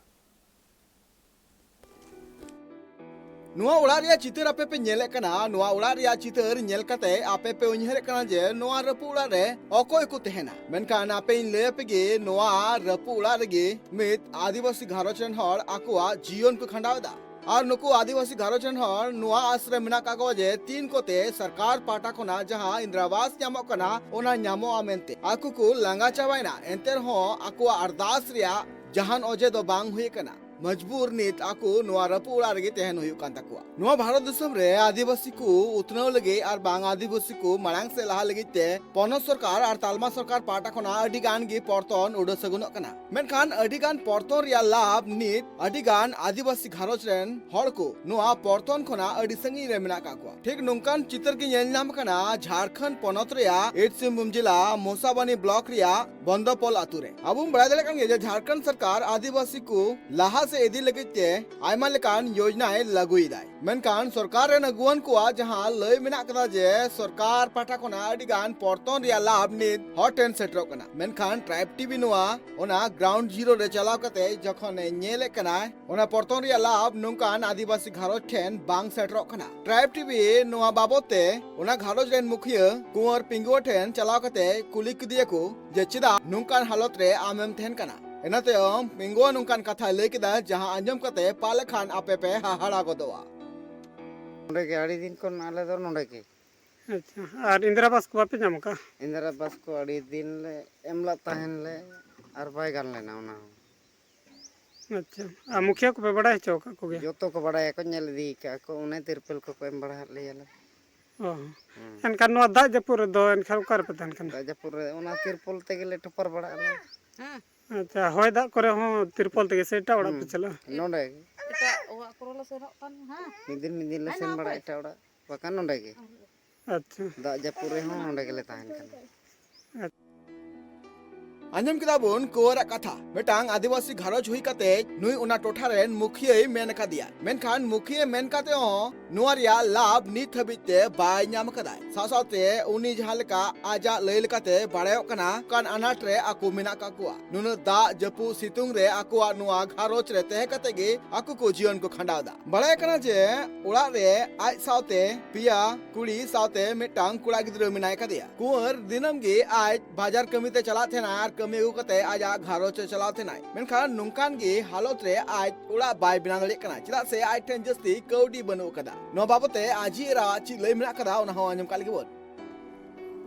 ᱱᱚᱣᱟ ᱚᱲᱟᱜ ᱨᱮᱭᱟᱜ ᱪᱤᱛᱟᱹᱨ ᱟᱯᱮ ᱯᱮ ᱧᱮᱞᱮᱫ ᱠᱟᱱᱟ, ᱱᱚᱣᱟ ᱚᱲᱟᱜ ᱨᱮᱭᱟᱜ ᱪᱤᱛᱟᱹᱨ ᱧᱮᱞ ᱠᱟᱛᱮ ᱟᱯᱮ ᱯᱮ ᱩᱭᱦᱟᱹᱨᱮᱫ ᱠᱟᱱᱟ ᱡᱮ ᱱᱚᱣᱟ ᱨᱟᱹᱯᱩᱫ ᱚᱲᱟᱜ ᱨᱮ ᱚᱠᱚᱭ ᱠᱚ ᱛᱟᱦᱮᱱᱟ᱾ ᱢᱮᱱᱠᱷᱟᱱ ᱟᱯᱮᱧ ᱞᱟᱹᱭ ᱟᱯᱮ ᱜᱮ, ᱱᱚᱣᱟ ᱨᱟᱹᱯᱩᱫ ᱚᱲᱟᱜ ᱨᱮᱜᱮ ᱢᱤᱫ ᱟᱹᱫᱤᱵᱟᱹᱥᱤ ᱜᱷᱟᱨᱚᱸᱡᱽ ᱨᱮᱱ ᱦᱚᱲ ᱟᱠᱚᱣᱟᱜ ᱡᱤᱭᱚᱱ ᱠᱚ ᱠᱷᱟᱸᱰᱟᱣ ᱮᱫᱟ᱾ ᱟᱨ ᱱᱩᱠᱩ ᱟᱹᱫᱤᱵᱟᱹᱥᱤ ᱜᱷᱟᱨᱚᱸᱡᱽ ᱨᱮᱱ ᱦᱚᱲ ᱱᱚᱣᱟ ᱟᱥ ᱨᱮ ᱢᱮᱱᱟᱜ ᱠᱟᱜ ᱠᱚᱣᱟ ᱡᱮ ᱛᱤᱱ ᱠᱚᱛᱮ ᱥᱚᱨᱠᱟᱨ ᱯᱟᱦᱴᱟ ᱠᱷᱚᱱᱟᱜ ᱡᱟᱦᱟᱸ ᱤᱱᱫᱨᱟ ᱟᱵᱟᱥ ᱧᱟᱢᱚᱜ ᱠᱟᱱᱟ, ᱚᱱᱟ ᱧᱟᱢᱚᱜᱼᱟ ᱢᱮᱱᱛᱮ᱾ ᱟᱠᱚ ᱠᱚ ᱞᱟᱸᱜᱟ ᱪᱟᱵᱟᱭᱮᱱᱟ, ᱮᱱᱛᱮ ᱨᱮᱦᱚᱸ ᱟᱠᱚᱣᱟᱜ ᱟᱨᱫᱟᱥ ᱨᱮᱭᱟᱜ ᱡᱟᱦᱟᱱ ᱚᱡᱮ ᱫᱚ ᱵᱟᱝ ᱦᱩᱭ ᱟᱠᱟᱱᱟ᱾ ᱢᱚᱡᱽᱵᱩᱨ ᱱᱤᱛ ᱟᱠᱚ ᱱᱚᱣᱟ ᱨᱟᱹᱯᱩᱫ ᱚᱲᱟᱜ ᱨᱮᱜᱮ ᱛᱟᱦᱮᱱ ᱦᱩᱭᱩᱜ ᱠᱟᱱ ᱛᱟᱠᱚᱣᱟ᱾ ᱱᱚᱣᱟ ᱵᱷᱟᱨᱚᱛ ᱫᱤᱥᱚᱢ ᱨᱮ ᱟᱹᱫᱤᱵᱟᱹᱥᱤ ᱠᱚ ᱩᱛᱱᱟᱹᱣ ᱞᱟᱹᱜᱤᱫ ᱟᱨ ᱵᱟᱝ ᱟᱹᱫᱤᱵᱟᱹᱥᱤ ᱠᱚ ᱢᱟᱲᱟᱝ ᱥᱮᱫ ᱞᱟᱦᱟ ᱞᱟᱹᱜᱤᱫ ᱛᱮ ᱯᱚᱱᱚᱛ ᱥᱚᱨᱠᱟᱨ ᱟᱨ ᱛᱟᱞᱢᱟ ᱥᱚᱨᱠᱟᱨ ᱯᱟᱦᱴᱟ ᱠᱷᱚᱱᱟᱜ ᱟᱹᱰᱤ ᱜᱟᱱ ᱜᱮ ᱯᱚᱨᱛᱚᱱ ᱩᱰᱟᱹ ᱥᱟᱹᱜᱩᱱᱚᱜ ᱠᱟᱱᱟ᱾ ᱢᱮᱱᱠᱷᱟᱱ ᱟᱹᱰᱤ ᱜᱟᱱ ᱯᱚᱨᱛᱚᱱ ᱨᱮᱭᱟᱜ ᱞᱟᱵᱷ ᱱᱤᱛ ᱟᱹᱰᱤ ᱜᱟᱱ ᱟᱹᱫᱤᱵᱟᱹᱥᱤ ᱜᱷᱟᱨᱚᱸᱡᱽ ᱨᱮᱱ ᱦᱚᱲ ᱠᱚ ᱱᱚᱣᱟ ᱯᱚᱨᱛᱚᱱ ᱠᱷᱚᱱᱟᱜ ᱟᱹᱰᱤ ᱥᱟᱺᱜᱤᱧ ᱨᱮ ᱢᱮᱱᱟᱜ ᱟᱠᱟᱫ ᱠᱚᱣᱟ᱾ ᱴᱷᱤᱠ ᱱᱚᱝᱠᱟᱱ ᱪᱤᱛᱟᱹᱨ ᱜᱮ ᱧᱮᱞ ᱧᱟᱢ ᱠᱟᱱᱟ ᱡᱷᱟᱲᱠᱷᱚᱸᱰ ᱯᱚᱱᱚᱛ ᱨᱮᱭᱟᱜ ᱤᱥᱴ ᱥᱤᱝᱵᱷᱩᱢ ᱡᱮᱞᱟ ᱢᱚᱥᱟᱵᱟᱱᱤ ᱵᱞᱚᱠ ᱨᱮᱭᱟᱜ ᱵᱚᱱᱫᱚᱯᱚᱞ ᱟᱛᱳ ᱨᱮ᱾ ᱟᱵᱚ ᱵᱚᱱ ᱵᱟᱲᱟᱭ ᱫᱟᱲᱮᱭᱟᱜ ᱠᱟᱱ ᱜᱮᱭᱟ ᱡᱮ ᱡᱷᱟᱲᱠᱷᱚᱸᱰ ᱥᱚᱨᱠᱟᱨ ᱟᱹᱫᱤᱵᱟᱹᱥᱤ ᱠᱚ ᱞᱟᱦᱟ ᱥᱮᱫ ᱤᱫᱤ ᱞᱟᱹᱜᱤᱫ ᱛᱮ ᱟᱭᱢᱟ ᱞᱮᱠᱟᱱ ᱭᱳᱡᱽᱱᱟᱭ ᱞᱟᱹᱜᱩᱭᱮᱫᱟᱭ᱾ ᱢᱮᱱᱠᱷᱟᱱ ᱥᱚᱨᱠᱟᱨ ᱨᱮᱱ ᱟᱹᱜᱩᱣᱟᱹᱱ ᱠᱚᱣᱟᱜ ᱡᱟᱦᱟᱸ ᱞᱟᱹᱭ ᱢᱮᱱᱟᱜ ᱠᱟᱫᱟ ᱡᱮ ᱥᱚᱨᱠᱟᱨ ᱯᱟᱦᱴᱟ ᱠᱷᱚᱱᱟᱜ ᱟᱹᱰᱤ ᱜᱟᱱ ᱯᱚᱨᱛᱚᱱ ᱨᱮᱭᱟᱜ ᱞᱟᱵᱷ ᱱᱤᱛ ᱦᱚᱲ ᱴᱷᱮᱱ ᱥᱮᱴᱮᱨᱚᱜ ᱠᱟᱱᱟ, ᱢᱮᱱᱠᱷᱟᱱ ᱴᱨᱟᱭᱤᱵᱽ ᱴᱤᱵᱷᱤ ᱱᱚᱣᱟ ᱚᱱᱟ ᱜᱨᱟᱣᱩᱱᱰ ᱡᱤᱨᱳ ᱨᱮ ᱪᱟᱞᱟᱣ ᱠᱟᱛᱮ ᱡᱚᱠᱷᱚᱱ ᱮ ᱧᱮᱞᱮᱫ ᱠᱟᱱᱟᱭ, ᱚᱱᱟ ᱯᱚᱨᱛᱚᱱ ᱨᱮᱭᱟᱜ ᱞᱟᱵᱷ ᱱᱚᱝᱠᱟᱱ ᱟᱹᱫᱤᱵᱟᱹᱥᱤ ᱜᱷᱟᱨᱚᱸᱡᱽ ᱴᱷᱮᱱ ᱵᱟᱝ ᱥᱮᱴᱮᱨᱚᱜ ᱠᱟᱱᱟ᱾ ᱴᱨᱟᱭᱤᱵᱽ ᱴᱤᱵᱷᱤ ᱱᱚᱣᱟ ᱵᱟᱵᱚᱛ ᱛᱮ ᱚᱱᱟ ᱜᱷᱟᱨᱚᱸᱡᱽ ᱨᱮᱱ ᱢᱩᱠᱷᱤᱭᱟᱹ ᱠᱩᱸᱣᱟᱨ ᱯᱤᱝᱜᱩᱣᱟᱹ ᱴᱷᱮᱱ ᱪᱟᱞᱟᱣ ᱠᱟᱛᱮ ᱠᱩᱞᱤ ᱠᱮᱫᱮᱭᱟᱠᱚ ᱡᱮ ᱪᱮᱫᱟᱜ ᱱᱚᱝᱠᱟᱱ ᱦᱟᱞᱚᱛ ᱨᱮ ᱟᱢᱮᱢ ᱛᱟᱦᱮᱱ ᱠᱟᱱᱟ᱾ ᱤᱱᱟᱹ ᱛᱟᱭᱚᱢ ᱯᱤᱝᱜᱩᱣᱟᱹ ᱱᱚᱝᱠᱟᱱ ᱠᱟᱛᱷᱟᱭ ᱞᱟᱹᱭ ᱠᱮᱫᱟ, ᱡᱟᱦᱟᱸ ᱟᱸᱡᱚᱢ ᱠᱟᱛᱮ ᱯᱟᱞᱮ ᱠᱷᱟᱱ ᱟᱯᱮ ᱯᱮ ᱦᱟᱦᱟᱲᱟ ᱜᱚᱫᱚᱜᱼᱟ᱾ ᱱᱚᱸᱰᱮ ᱜᱮ ᱟᱹᱰᱤ ᱫᱤᱱ ᱠᱷᱚᱱ ᱟᱞᱮ ᱫᱚ ᱱᱚᱸᱰᱮ ᱜᱮ᱾ ᱟᱪᱪᱷᱟ, ᱟᱨ ᱤᱱᱫᱤᱨᱟ ᱟᱵᱟᱥ ᱠᱚ ᱵᱟᱯᱮ ᱧᱟᱢ ᱟᱠᱟᱫᱼᱟ? ᱤᱱᱫᱤᱨᱟ ᱟᱵᱟᱥ ᱠᱚ ᱟᱹᱰᱤ ᱫᱤᱱ ᱞᱮ ᱮᱢ ᱞᱮᱫ ᱛᱟᱦᱮᱱ ᱞᱮ, ᱟᱨ ᱵᱟᱭ ᱜᱟᱱ ᱞᱮᱱᱟ ᱚᱱᱟ ᱦᱚᱸ᱾ ᱟᱪᱪᱷᱟ, ᱟᱨ ᱢᱩᱠᱷᱤᱭᱟᱹ ᱠᱚᱯᱮ ᱵᱟᱲᱟᱭ ᱦᱚᱪᱚ ᱟᱠᱟᱫ ᱠᱚᱜᱮᱭᱟ? ᱡᱚᱛᱚ ᱠᱚ ᱵᱟᱲᱟᱭᱟᱠᱚ, ᱧᱮᱞ ᱤᱫᱤ ᱟᱠᱟᱫ ᱠᱚ, ᱚᱱᱮ ᱛᱤᱨᱯᱚᱞ ᱠᱚᱠᱚ ᱮᱢ ᱵᱟᱲᱟ ᱟᱫ ᱞᱮᱭᱟ ᱞᱮ᱾ ᱚ᱾ ᱦᱩᱸ᱾ ᱮᱱᱠᱷᱟᱱ ᱱᱚᱣᱟ ᱫᱟᱜ ᱡᱟᱹᱯᱩᱫ ᱨᱮᱫᱚ ᱮᱱᱠᱷᱟᱱ ᱚᱠᱟ ᱨᱮᱯᱮ ᱛᱟᱦᱮᱱ ᱠᱟᱱᱟ? ᱫᱟᱜ ᱡᱟᱹᱯᱩᱫ ᱨᱮ ᱚᱱᱟ ᱛᱤᱨᱯᱚᱞ ᱛᱮᱜᱮ ᱞᱮ ᱴᱷᱚᱯᱚᱨ ᱵᱟᱲᱟᱜ ᱟᱞᱮ᱾ ᱟᱪᱪᱷᱟ, ᱦᱚᱭ ᱫᱟᱜ ᱠᱚᱨᱮ ᱦᱚᱸ ᱛᱤᱨᱯᱚᱞ ᱛᱮᱜᱮ ᱥᱮ ᱮᱴᱟᱜ ᱚᱲᱟᱜ ᱯᱮ ᱦᱩᱸ᱾ ᱪᱟᱞᱟᱜᱼᱟ? ᱱᱚᱸᱰᱮ ᱜᱮ᱾ ᱮᱴᱟᱜ ᱚᱲᱟᱜ ᱠᱚᱨᱮ ᱞᱮ ᱥᱮᱱᱚᱜ ᱠᱟᱱ, ᱦᱮᱸ᱾ ᱢᱤᱫ ᱫᱤᱱ ᱢᱤᱫ ᱫᱤᱱ ᱞᱮ ᱥᱮᱱ ᱵᱟᱲᱟᱜᱼᱟ ᱮᱴᱟᱜ ᱚᱲᱟᱜ, ᱵᱟᱠᱷᱟᱱ ᱱᱚᱸᱰᱮ ᱜᱮ᱾ ᱟᱪᱪᱷᱟ᱾ ᱫᱟᱜ ᱡᱟᱹᱯᱩᱫ ᱨᱮᱦᱚᱸ ᱱᱚᱸᱰᱮ ᱜᱮᱞᱮ ᱛᱟᱦᱮᱱ ᱠᱟᱱᱟ᱾ ᱟᱸᱡᱚᱢ ᱠᱮᱫᱟ ᱵᱚᱱ ᱠᱩᱸᱣᱟᱨᱟᱜ ᱠᱟᱛᱷᱟ᱾ ᱢᱤᱫᱴᱟᱝ ᱟᱹᱫᱤᱵᱟᱹᱥᱤ ᱜᱷᱟᱨᱚᱸᱡᱽ ᱦᱩᱭ ᱠᱟᱛᱮ ᱱᱩᱭ ᱚᱱᱟ ᱴᱚᱴᱷᱟ ᱨᱮᱱ ᱢᱩᱠᱷᱤᱭᱟᱹᱭ ᱢᱮᱱ ᱟᱠᱟᱫᱮᱭᱟ᱾ ᱢᱮᱱᱠᱷᱟᱱ ᱢᱩᱠᱷᱤᱭᱟᱹ ᱢᱮᱱ ᱠᱟᱛᱮ ᱦᱚᱸ ᱱᱚᱣᱟ ᱨᱮᱭᱟᱜ ᱞᱟᱵᱷ ᱱᱤᱛ ᱦᱟᱹᱵᱤᱡ ᱛᱮ ᱵᱟᱭ ᱧᱟᱢ ᱟᱠᱟᱫᱟᱭ᱾ ᱥᱟᱶ ᱥᱟᱶᱛᱮ ᱩᱱᱤ ᱡᱟᱦᱟᱸ ᱞᱮᱠᱟ ᱟᱡᱟᱜ ᱞᱟᱹᱭ ᱞᱮᱠᱟᱛᱮ ᱵᱟᱲᱟᱭᱚᱜ ᱠᱟᱱᱟ, ᱚᱱᱠᱟᱱ ᱟᱱᱟᱴ ᱨᱮ ᱟᱠᱚ ᱢᱮᱱᱟᱜ ᱠᱟᱜ ᱠᱚᱣᱟ᱾ ᱱᱩᱱᱟᱹᱜ ᱫᱟᱜ ᱡᱟᱹᱯᱩᱫ ᱥᱤᱛᱩᱝ ᱨᱮ ᱟᱠᱚᱣᱟᱜ ᱱᱚᱣᱟ ᱜᱷᱟᱨᱚᱸᱡᱽ ᱨᱮ ᱛᱟᱦᱮᱸ ᱠᱟᱛᱮ ᱜᱮ ᱟᱠᱚ ᱠᱚ ᱡᱤᱭᱚᱱ ᱠᱚ ᱠᱷᱟᱸᱰᱟᱣ ᱮᱫᱟ᱾ ᱵᱟᱲᱟᱭ ᱠᱟᱱᱟ ᱡᱮ ᱚᱲᱟᱜ ᱨᱮ ᱟᱡ ᱥᱟᱶᱛᱮ ᱯᱮᱭᱟ ᱠᱩᱲᱤ ᱥᱟᱶᱛᱮ ᱢᱤᱫᱴᱟᱝ ᱠᱚᱲᱟ ᱜᱤᱫᱽᱨᱟᱹ ᱢᱮᱱᱟᱭ ᱠᱟᱫᱮᱭᱟ᱾ ᱠᱩᱸᱣᱟᱨ ᱫᱤᱱᱟᱹᱢ ᱜᱮ ᱟᱡ ᱵᱟᱡᱟᱨ ᱠᱟᱹᱢᱤ ᱛᱮ ᱪᱟᱞᱟᱜ ᱛᱟᱦᱮᱱᱟ ᱟᱨ ᱠᱟᱹᱢᱤ ᱟᱹᱜᱩ ᱠᱟᱛᱮ ᱟᱡᱟᱜ ᱜᱷᱟᱨᱚᱸᱡᱽ ᱮ ᱪᱟᱞᱟᱣ ᱛᱟᱦᱮᱱᱟᱭ᱾ ᱢᱮᱱᱠᱷᱟᱱ ᱱᱚᱝᱠᱟᱱ ᱜᱮ ᱦᱟᱞᱚᱛ ᱨᱮ ᱟᱡ ᱚᱲᱟᱜ ᱵᱟᱭ ᱵᱮᱱᱟᱣ ᱫᱟᱲᱮᱭᱟᱜ ᱠᱟᱱᱟ, ᱪᱮᱫᱟᱜ ᱥᱮ ᱟᱡ ᱴᱷᱮᱱ ᱡᱟᱹᱥᱛᱤ ᱠᱟᱹᱣᱰᱤ ᱵᱟᱹᱱᱩᱜ ᱟᱠᱟᱫᱟ᱾ ᱱᱚᱣᱟ ᱵᱟᱵᱚᱛ ᱛᱮ ᱟᱡᱤᱡ ᱮᱨᱟᱣᱟᱜ ᱪᱮᱫ ᱞᱟᱹᱭ ᱢᱮᱱᱟᱜ ᱟᱠᱟᱫᱟ, ᱚᱱᱟ ᱦᱚᱸ ᱟᱸᱡᱚᱢ ᱠᱟᱜ ᱞᱮᱜᱮ ᱵᱚᱱ᱾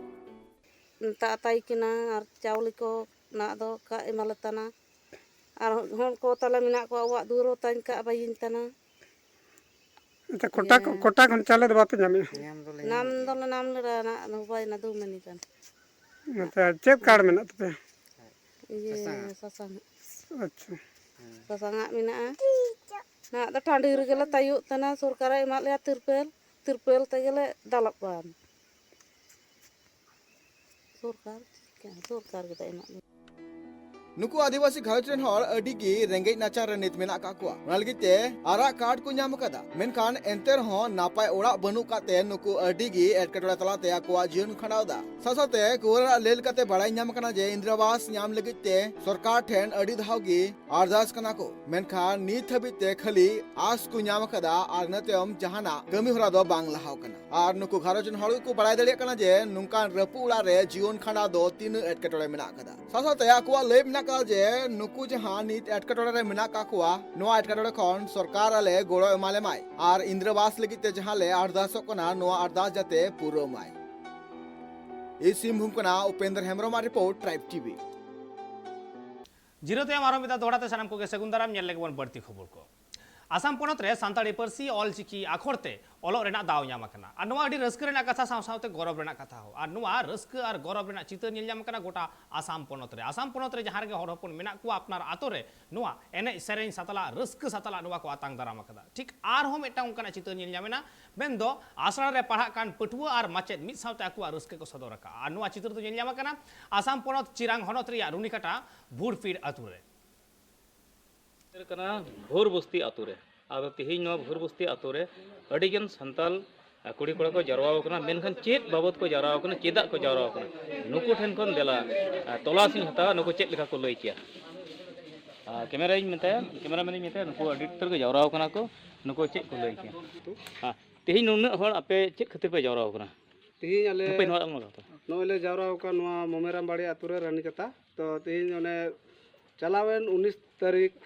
ᱫᱟᱜ ᱟᱛᱟᱭ ᱠᱟᱱᱟ ᱟᱨ ᱪᱟᱣᱞᱮ ᱠᱚ ᱱᱟᱜ ᱫᱚ ᱠᱟᱜ ᱮᱢᱟᱞᱮ ᱛᱟᱱᱟ᱾ ᱟᱨ ᱦᱚᱲ ᱠᱚ ᱛᱟᱞᱮ ᱢᱮᱱᱟᱜ ᱠᱚᱣᱟ, ᱚᱲᱟᱜ ᱫᱩᱣᱟᱹᱨ ᱦᱚᱸ ᱛᱟᱧ ᱠᱟᱜ ᱵᱟᱭᱤᱧ ᱠᱟᱱᱟ᱾ ᱟᱪᱪᱷᱟ, ᱠᱚᱴᱟ ᱠᱚ, ᱤᱭᱟᱹ᱾ ᱠᱚᱴᱟ ᱠᱷᱚᱱ ᱪᱟᱣᱞᱮ ᱫᱚ ᱵᱟᱯᱮ ᱧᱟᱢᱮᱜᱼᱟ? ᱧᱟᱢ ᱫᱚᱞᱮ ᱧᱟᱢ ᱫᱚᱞᱮ ᱧᱟᱢ ᱞᱮᱫᱟ, ᱱᱟᱜ ᱫᱚ ᱵᱟᱭ ᱱᱟᱫᱩ ᱢᱟᱹᱱᱤ ᱠᱟᱱ᱾ ᱟᱪᱪᱷᱟ, ᱪᱮᱫ ᱠᱟᱨᱰ ᱢᱮᱱᱟᱜ ᱛᱟᱯᱮᱭᱟ? ᱤᱭᱟᱹ, ᱥᱟᱥᱟᱝᱟᱜ᱾ ᱥᱟᱥᱟᱝ᱾ ᱟᱪᱪᱷᱟ᱾ ᱦᱮᱸ᱾ ᱥᱟᱥᱟᱝᱟᱜ ᱢᱮᱱᱟᱜᱼᱟ᱾ ᱱᱟᱜ ᱫᱚ ᱴᱟᱺᱰᱤ ᱨᱮᱜᱮ ᱞᱮ ᱛᱟᱭᱚᱜ ᱠᱟᱱᱟ, ᱥᱚᱨᱠᱟᱨᱮ ᱮᱢᱟᱜ ᱞᱮᱭᱟ ᱛᱤᱨᱯᱟᱹᱞ, ᱛᱤᱨᱯᱟᱹᱞ ᱛᱮᱜᱮ ᱞᱮ ᱫᱟᱞᱚᱵ ᱠᱟᱱ᱾ ᱥᱚᱨᱠᱟᱨ ᱪᱮᱫ ᱠᱟᱱᱟ? ᱥᱚᱨᱠᱟᱨ ᱜᱮ ᱛᱚ ᱮᱢᱟᱜ ᱞᱮᱭᱟ᱾ ᱱᱩᱠᱩ ᱟᱹᱫᱤᱵᱟᱹᱥᱤ ᱜᱷᱟᱨᱚᱸᱡᱽ ᱨᱮᱱ ᱦᱚᱲ ᱟᱹᱰᱤ ᱜᱮ ᱨᱮᱸᱜᱮᱡ ᱱᱟᱪᱟᱨ ᱨᱮ ᱱᱤᱛ ᱢᱮᱱᱟᱜ ᱟᱠᱟᱫ ᱠᱚᱣᱟ᱾ ᱚᱱᱟ ᱞᱟᱹᱜᱤᱫ ᱛᱮ ᱟᱨᱟᱜ ᱠᱟᱨᱰ ᱠᱚ ᱧᱟᱢ ᱟᱠᱟᱫᱟ, ᱢᱮᱱᱠᱷᱟᱱ ᱮᱱᱛᱮ ᱨᱮᱦᱚᱸ ᱱᱟᱯᱟᱭ ᱚᱲᱟᱜ ᱵᱟᱹᱱᱩᱜ ᱠᱟᱫ ᱛᱮ ᱱᱩᱠᱩ ᱟᱹᱰᱤ ᱜᱮ ᱮᱴᱠᱮᱴᱚᱬᱮ ᱛᱟᱞᱟᱛᱮ ᱟᱠᱚᱣᱟᱜ ᱡᱤᱭᱚᱱ ᱠᱚ ᱠᱷᱟᱸᱰᱟᱣ ᱮᱫᱟ᱾ ᱥᱟᱶ ᱥᱟᱶᱛᱮ ᱠᱷᱚᱵᱚᱨ ᱨᱮᱱᱟᱜ ᱞᱟᱹᱭ ᱞᱮᱠᱟᱛᱮ ᱵᱟᱲᱟᱭ ᱧᱟᱢ ᱟᱠᱟᱱᱟ ᱡᱮ ᱤᱱᱫᱨᱟ ᱟᱵᱟᱥ ᱧᱟᱢ ᱞᱟᱹᱜᱤᱫ ᱛᱮ ᱥᱚᱨᱠᱟᱨ ᱴᱷᱮᱱ ᱟᱹᱰᱤ ᱫᱷᱟᱣ ᱜᱮ ᱟᱨᱫᱟᱥ ᱠᱟᱱᱟ ᱠᱚ, ᱢᱮᱱᱠᱷᱟᱱ ᱱᱤᱛ ᱦᱟᱹᱵᱤᱡ ᱛᱮ ᱠᱷᱟᱹᱞᱤ ᱟᱸᱥ ᱠᱚ ᱧᱟᱢ ᱟᱠᱟᱫᱟ ᱟᱨ ᱤᱱᱟᱹ ᱛᱟᱭᱚᱢ ᱡᱟᱦᱟᱱᱟᱜ ᱠᱟᱹᱢᱤ ᱦᱚᱨᱟ ᱫᱚ ᱵᱟᱝ ᱞᱟᱦᱟᱣ ᱠᱟᱱᱟ᱾ ᱟᱨ ᱱᱩᱠᱩ ᱜᱷᱟᱨᱚᱸᱡᱽ ᱨᱮᱱ ᱦᱚᱲ ᱜᱮᱠᱚ ᱵᱟᱲᱟᱭ ᱫᱟᱲᱮᱭᱟᱜ ᱠᱟᱱᱟ ᱡᱮ ᱱᱚᱝᱠᱟᱱ ᱨᱟᱹᱯᱩᱫ ᱚᱲᱟᱜ ᱨᱮ ᱡᱤᱭᱚᱱ ᱠᱷᱟᱸᱰᱟᱣ ᱫᱚ ᱛᱤᱱᱟᱹᱜ ᱮᱴᱠᱮᱴᱚᱬᱮ ᱢᱮᱱᱟᱜ ᱟᱠᱟᱫᱟ᱾ ᱥᱟᱶ ᱥᱟᱶᱛᱮ ᱟᱠᱚᱣᱟᱜ ᱞᱟᱹᱭ ᱢᱮᱱᱟᱜ ᱟᱠᱟᱫᱟ ᱡᱮ ᱱᱩᱠᱩ ᱡᱟᱦᱟᱸ ᱱᱤᱛ ᱮᱴᱠᱮᱴᱚᱬᱮ ᱨᱮ ᱢᱮᱱᱟᱜ ᱟᱠᱟᱫ ᱠᱚᱣᱟ, ᱱᱚᱣᱟ ᱮᱴᱠᱮᱴᱚᱬᱮ ᱠᱷᱚᱱ ᱥᱚᱨᱠᱟᱨ ᱟᱞᱮ ᱜᱚᱲᱚ ᱮᱢᱟᱞᱮ ᱢᱟᱭ ᱟᱨ ᱤᱱᱫᱨᱟ ᱟᱵᱟᱥ ᱞᱟᱹᱜᱤᱫ ᱛᱮ ᱡᱟᱦᱟᱸ ᱞᱮ ᱟᱨᱫᱟᱥᱚᱜ ᱠᱟᱱᱟ, ᱱᱚᱣᱟ ᱟᱨᱫᱟᱥ ᱡᱟᱛᱮ ᱯᱩᱨᱟᱹᱣ ᱢᱟᱭ᱾ ᱤᱥᱴ ᱥᱤᱝᱵᱷᱩᱢ ᱠᱷᱚᱱᱟᱜ ᱩᱯᱮᱱᱫᱨ ᱦᱮᱢᱵᱨᱚᱢ ᱟᱜ ᱨᱤᱯᱳᱨᱴ, ᱴᱨᱟᱭᱤᱵᱽ ᱴᱤᱵᱷᱤ᱾ ᱡᱤᱨᱟᱹ ᱛᱟᱭᱚᱢ ᱟᱨᱦᱚᱸ ᱢᱤᱫ ᱫᱷᱟᱣ ᱫᱚᱦᱲᱟ ᱛᱮ ᱥᱟᱱᱟᱢ ᱠᱚᱜᱮ ᱥᱟᱹᱜᱩᱱ ᱫᱟᱨᱟᱢ᱾ ᱧᱮᱞ ᱞᱮᱜᱮ ᱵᱚᱱ ᱵᱟᱹᱲᱛᱤ ᱠᱷᱚᱵᱚᱨ ᱠᱚ᱾ ᱟᱥᱟᱢ ᱯᱚᱱᱚᱛ ᱨᱮ ᱥᱟᱱᱛᱟᱲᱤ ᱯᱟᱹᱨᱥᱤ ᱚᱞ ᱪᱤᱠᱤ ᱟᱠᱷᱚᱨ ᱛᱮ ᱚᱞᱚᱜ ᱨᱮᱱᱟᱜ ᱫᱟᱣ ᱧᱟᱢ ᱟᱠᱟᱱᱟ᱾ ᱟᱨ ᱱᱚᱣᱟ ᱟᱹᱰᱤ ᱨᱟᱹᱥᱠᱟᱹ ᱨᱮᱱᱟᱜ ᱠᱟᱛᱷᱟ, ᱥᱟᱶ ᱥᱟᱶᱛᱮ ᱜᱚᱨᱚᱵᱽ ᱨᱮᱱᱟᱜ ᱠᱟᱛᱷᱟ ᱦᱚᱸ᱾ ᱟᱨ ᱱᱚᱣᱟ ᱨᱟᱹᱥᱠᱟᱹ ᱟᱨ ᱜᱚᱨᱚᱵᱽ ᱨᱮᱱᱟᱜ ᱪᱤᱛᱟᱹᱨ ᱧᱮᱞ ᱧᱟᱢ ᱟᱠᱟᱱᱟ ᱜᱚᱴᱟ ᱟᱥᱟᱢ ᱯᱚᱱᱚᱛ ᱨᱮ᱾ ᱟᱥᱟᱢ ᱯᱚᱱᱚᱛ ᱨᱮ ᱡᱟᱦᱟᱸ ᱨᱮᱜᱮ ᱦᱚᱲ ᱦᱚᱯᱚᱱ ᱢᱮᱱᱟᱜ ᱠᱚᱣᱟ, ᱟᱯᱱᱟᱨ ᱟᱛᱳ ᱨᱮ ᱱᱚᱣᱟ ᱮᱱᱮᱡ ᱥᱮᱨᱮᱧ ᱥᱟᱛᱞᱟ, ᱨᱟᱹᱥᱠᱟᱹ ᱥᱟᱛᱞᱟ ᱱᱚᱣᱟ ᱠᱚ ᱟᱛᱟᱝ ᱫᱟᱨᱟᱢ ᱟᱠᱟᱫᱟ᱾ ᱴᱷᱤᱠ ᱟᱨᱦᱚᱸ ᱢᱤᱫᱴᱟᱝ ᱚᱱᱠᱟᱱᱟᱜ ᱪᱤᱛᱟᱹᱨ ᱧᱮᱞ ᱧᱟᱢ ᱮᱱᱟ, ᱢᱮᱱᱫᱚ ᱟᱥᱲᱟ ᱨᱮ ᱯᱟᱲᱦᱟᱜ ᱠᱟᱱ ᱯᱟᱹᱴᱷᱩᱣᱟᱹ ᱟᱨ ᱢᱟᱪᱮᱫ ᱢᱤᱫ ᱥᱟᱶᱛᱮ ᱟᱠᱚᱣᱟᱜ ᱨᱟᱹᱥᱠᱟᱹ ᱠᱚ ᱥᱚᱫᱚᱨ ᱟᱠᱟᱫᱼᱟ᱾ ᱟᱨ ᱱᱚᱣᱟ ᱪᱤᱛᱟᱹᱨ ᱫᱚ ᱧᱮᱞ ᱧᱟᱢ ᱟᱠᱟᱱᱟ ᱟᱥᱟᱢ ᱯᱚᱱᱚᱛ ᱪᱤᱨᱟᱝ ᱦᱚᱱᱚᱛ ᱨᱮᱭᱟᱜ ᱨᱩᱱᱤᱠᱟᱴᱟ ᱵᱷᱩᱨᱯᱤᱲ ᱟᱛᱳ ᱨᱮ᱾ ᱠᱟᱱᱟ ᱵᱷᱳᱨ ᱵᱚᱥᱛᱤ ᱟᱛᱳ ᱨᱮ᱾ ᱟᱫᱚ ᱛᱮᱦᱮᱧ ᱱᱚᱣᱟ ᱵᱷᱳᱨ ᱵᱚᱥᱛᱤ ᱟᱛᱳ ᱨᱮ ᱟᱹᱰᱤᱜᱟᱱ ᱥᱟᱱᱛᱟᱞ, ᱟ, ᱠᱩᱲᱤ ᱠᱚᱲᱟ ᱠᱚ ᱡᱟᱨᱣᱟ ᱟᱠᱟᱱᱟ, ᱢᱮᱱᱠᱷᱟᱱ ᱪᱮᱫ ᱵᱟᱵᱚᱫ ᱠᱚ ᱡᱟᱨᱣᱟ ᱟᱠᱟᱱᱟ, ᱪᱮᱫᱟᱜ ᱠᱚ ᱡᱟᱨᱣᱟ ᱟᱠᱟᱱᱟ, ᱱᱩᱠᱩ ᱴᱷᱮᱱ ᱠᱷᱚᱱ ᱫᱮᱞᱟ, ᱟ, ᱛᱚᱞᱟᱥ ᱤᱧ ᱦᱟᱛᱟᱣᱟ, ᱱᱩᱠᱩ ᱪᱮᱫ ᱞᱮᱠᱟ ᱠᱚ ᱞᱟᱹᱭ ᱠᱮᱭᱟ᱾ ᱟ, ᱠᱮᱢᱮᱨᱟᱧ ᱢᱮᱛᱟᱭᱟ, ᱠᱮᱢᱮᱨᱟ ᱢᱮᱱᱤᱧ ᱢᱮᱛᱟᱭᱟ, ᱱᱩᱠᱩ ᱟᱹᱰᱤ ᱩᱛᱟᱹᱨ ᱠᱚ ᱡᱟᱣᱨᱟ ᱟᱠᱟᱱᱟ ᱠᱚ, ᱱᱩᱠᱩ ᱪᱮᱫ ᱠᱚ ᱞᱟᱹᱭ ᱠᱮᱭᱟ? ᱦᱮᱸ, ᱛᱮᱦᱮᱧ ᱱᱩᱱᱟᱹᱜ ᱦᱚᱲ ᱟᱯᱮ ᱪᱮᱫ ᱠᱷᱟᱹᱛᱤᱨ ᱯᱮ ᱡᱟᱣᱨᱟ ᱟᱠᱟᱱᱟ? ᱛᱮᱦᱮᱧ ᱟᱞᱮ ᱦᱟᱯᱮ ᱱᱚᱣᱟ ᱟᱞᱚᱢ ᱞᱟᱜᱟᱣ ᱛᱟᱢᱟ᱾ ᱱᱚᱜᱼᱚᱭ ᱞᱮ ᱡᱟᱣᱨᱟ ᱟᱠᱟᱱ ᱱᱚᱣᱟ ᱢᱚᱢᱮᱨᱟᱢ ᱵᱟᱲᱤ ᱟᱛᱳ ᱨᱮ, ᱨᱟᱱᱤᱠᱟᱛᱟ᱾ ᱛᱚ, ᱛᱮᱦᱮᱧ ᱚᱱᱮ ᱪᱟᱞᱟᱣᱮᱱ ᱩᱱᱤᱥ ᱛᱟᱹᱨᱤᱠᱷ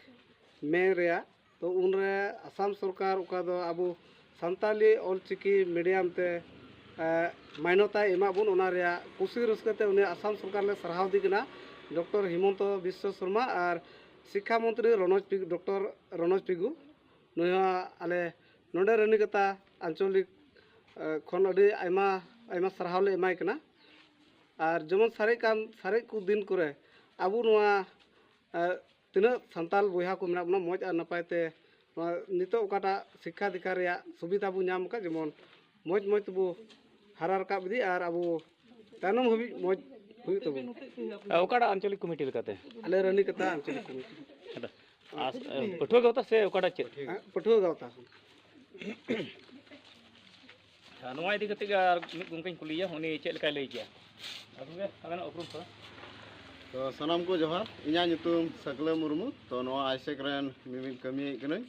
ᱢᱮ ᱨᱮᱭᱟᱜ, ᱛᱚ, ᱩᱱᱨᱮ ᱟᱥᱟᱢ ᱥᱚᱨᱠᱟᱨ ᱚᱠᱟ ᱫᱚ ᱟᱵᱚ ᱥᱟᱱᱛᱟᱞᱤ ᱚᱞᱪᱤᱠᱤ ᱢᱤᱰᱤᱭᱟᱢ ᱛᱮ, ᱮ, ᱢᱟᱱᱱᱚᱛᱟᱭ ᱮᱢᱟᱜ ᱵᱚᱱ, ᱚᱱᱟ ᱨᱮᱭᱟᱜ ᱠᱩᱥᱤ ᱨᱟᱹᱥᱠᱟᱹ ᱛᱮ ᱩᱱᱤ ᱟᱥᱟᱢ ᱥᱚᱨᱠᱟᱨ ᱞᱮ ᱥᱟᱨᱦᱟᱣ ᱫᱮ ᱠᱟᱱᱟ, ᱰᱚᱠᱴᱚᱨ ᱦᱤᱢᱚᱱᱛᱚ ᱵᱤᱥᱥᱚ ᱥᱚᱨᱢᱟ ᱟᱨ ᱥᱤᱠᱠᱷᱟ ᱢᱚᱱᱛᱨᱤ ᱨᱚᱱᱚᱡᱽ ᱯᱤᱜᱩ, ᱰᱚᱠᱴᱚᱨ ᱨᱚᱱᱚᱡᱽ ᱯᱤᱜᱩ, ᱱᱩᱭ ᱦᱚᱸ ᱟᱞᱮ ᱱᱚᱰᱮ ᱨᱟᱹᱱᱤᱠᱟᱛᱟ ᱟᱧᱪᱚᱞᱤᱠ ᱠᱷᱚᱱ ᱟᱹᱰᱤ ᱟᱭᱢᱟ ᱟᱭᱢᱟ ᱥᱟᱨᱦᱟᱣ ᱞᱮ ᱮᱢᱟᱭ ᱠᱟᱱᱟ᱾ ᱟᱨ ᱡᱮᱢᱚᱱ ᱥᱟᱨᱮᱡ ᱠᱟᱱ ᱥᱟᱨᱮᱡ ᱠᱚ ᱫᱤᱱ ᱠᱚᱨᱮ ᱟᱵᱚ ᱱᱚᱣᱟ ᱛᱤᱱᱟᱹᱜ ᱥᱟᱱᱛᱟᱲ ᱵᱚᱭᱦᱟ ᱠᱚ ᱢᱮᱱᱟᱜ ᱵᱚᱱᱟ, ᱢᱚᱡᱽ ᱟᱨ ᱱᱟᱯᱟᱭ ᱛᱮ ᱱᱚᱣᱟ ᱱᱤᱛᱚᱜ ᱚᱠᱟᱴᱟᱜ ᱥᱤᱠᱠᱷᱟ ᱫᱤᱠᱠᱷᱟ ᱨᱮᱭᱟᱜ ᱥᱩᱵᱤᱫᱷᱟ ᱵᱚ ᱧᱟᱢ ᱟᱠᱟᱫ, ᱡᱮᱢᱚᱱ ᱢᱚᱡᱽ ᱢᱚᱡᱽ ᱛᱮᱵᱚ ᱦᱟᱨᱟ ᱨᱟᱠᱟᱵ ᱤᱫᱤ ᱟᱨ ᱟᱵᱚ ᱛᱟᱭᱱᱚᱢ ᱦᱟᱹᱵᱤᱡ ᱢᱚᱡᱽ ᱦᱩᱭᱩᱜ ᱛᱟᱵᱚᱱ᱾ ᱚᱠᱟᱴᱟᱜ ᱟᱧᱪᱚᱞᱤᱠ ᱠᱚᱢᱤᱴᱤ ᱞᱮᱠᱟᱛᱮ? ᱟᱞᱮ ᱨᱟᱹᱱᱤᱠᱟᱛᱟ ᱟᱧᱪᱚᱞᱤᱠ ᱠᱚᱢᱤᱴᱤ᱾ ᱯᱟᱹᱴᱷᱩᱣᱟᱹ ᱜᱟᱶᱛᱟ ᱥᱮ ᱚᱠᱟᱴᱟᱜ ᱪᱮᱫ? ᱯᱟᱹᱴᱷᱩᱣᱟᱹ ᱜᱟᱶᱛᱟ᱾ ᱱᱚᱣᱟ ᱤᱫᱤ ᱠᱟᱛᱮ ᱜᱮ ᱟᱨ ᱢᱤᱫ ᱜᱚᱢᱠᱮᱧ ᱠᱩᱞᱤᱭᱟ, ᱩᱱᱤ ᱪᱮᱫ ᱞᱮᱠᱟᱭ ᱞᱟᱹᱭ ᱠᱮᱭᱟ? ᱟᱹᱵᱤᱱ ᱜᱮ ᱟᱵᱮᱱᱟᱜ ᱩᱯᱨᱩᱢ ᱛᱷᱚᱲᱟ᱾ ᱛᱚ ᱥᱟᱱᱟᱢ ᱠᱚ ᱡᱚᱦᱟᱨ᱾ ᱤᱧᱟᱹᱜ ᱧᱩᱛᱩᱢ ᱥᱟᱹᱠᱞᱟᱹ ᱢᱩᱨᱢᱩ᱾ ᱛᱚ ᱱᱚᱣᱟ ᱟᱭᱥᱮᱠ ᱨᱮᱱ ᱢᱤᱢᱤᱫ ᱠᱟᱹᱢᱤᱭᱤᱡ ᱠᱟᱹᱱᱟᱹᱧ᱾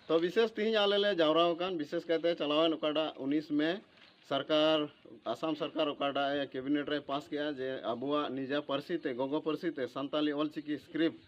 ᱛᱚ ᱵᱤᱥᱮᱥ ᱛᱮᱦᱮᱧ ᱟᱞᱮ ᱞᱮ ᱡᱟᱣᱨᱟ ᱟᱠᱟᱱ, ᱵᱤᱥᱮᱥ ᱠᱟᱭᱛᱮ ᱪᱟᱞᱟᱣᱮᱱ ᱚᱠᱟᱴᱟᱜ ᱩᱱᱤᱥ ᱢᱮ ᱥᱚᱨᱠᱟᱨ, ᱟᱥᱟᱢ ᱥᱚᱨᱠᱟᱨ ᱚᱠᱟᱴᱟᱜ ᱮ ᱠᱮᱵᱤᱱᱮᱴ ᱨᱮ ᱯᱟᱥ ᱠᱮᱜᱼᱟ ᱡᱮ ᱟᱵᱚᱣᱟᱜ ᱱᱤᱡᱮ ᱯᱟᱹᱨᱥᱤ ᱛᱮ, ᱜᱚᱜᱚ ᱯᱟᱹᱨᱥᱤ ᱛᱮ ᱥᱟᱱᱛᱟᱞᱤ ᱚᱞᱪᱤᱠᱤ ᱥᱠᱨᱤᱯᱴ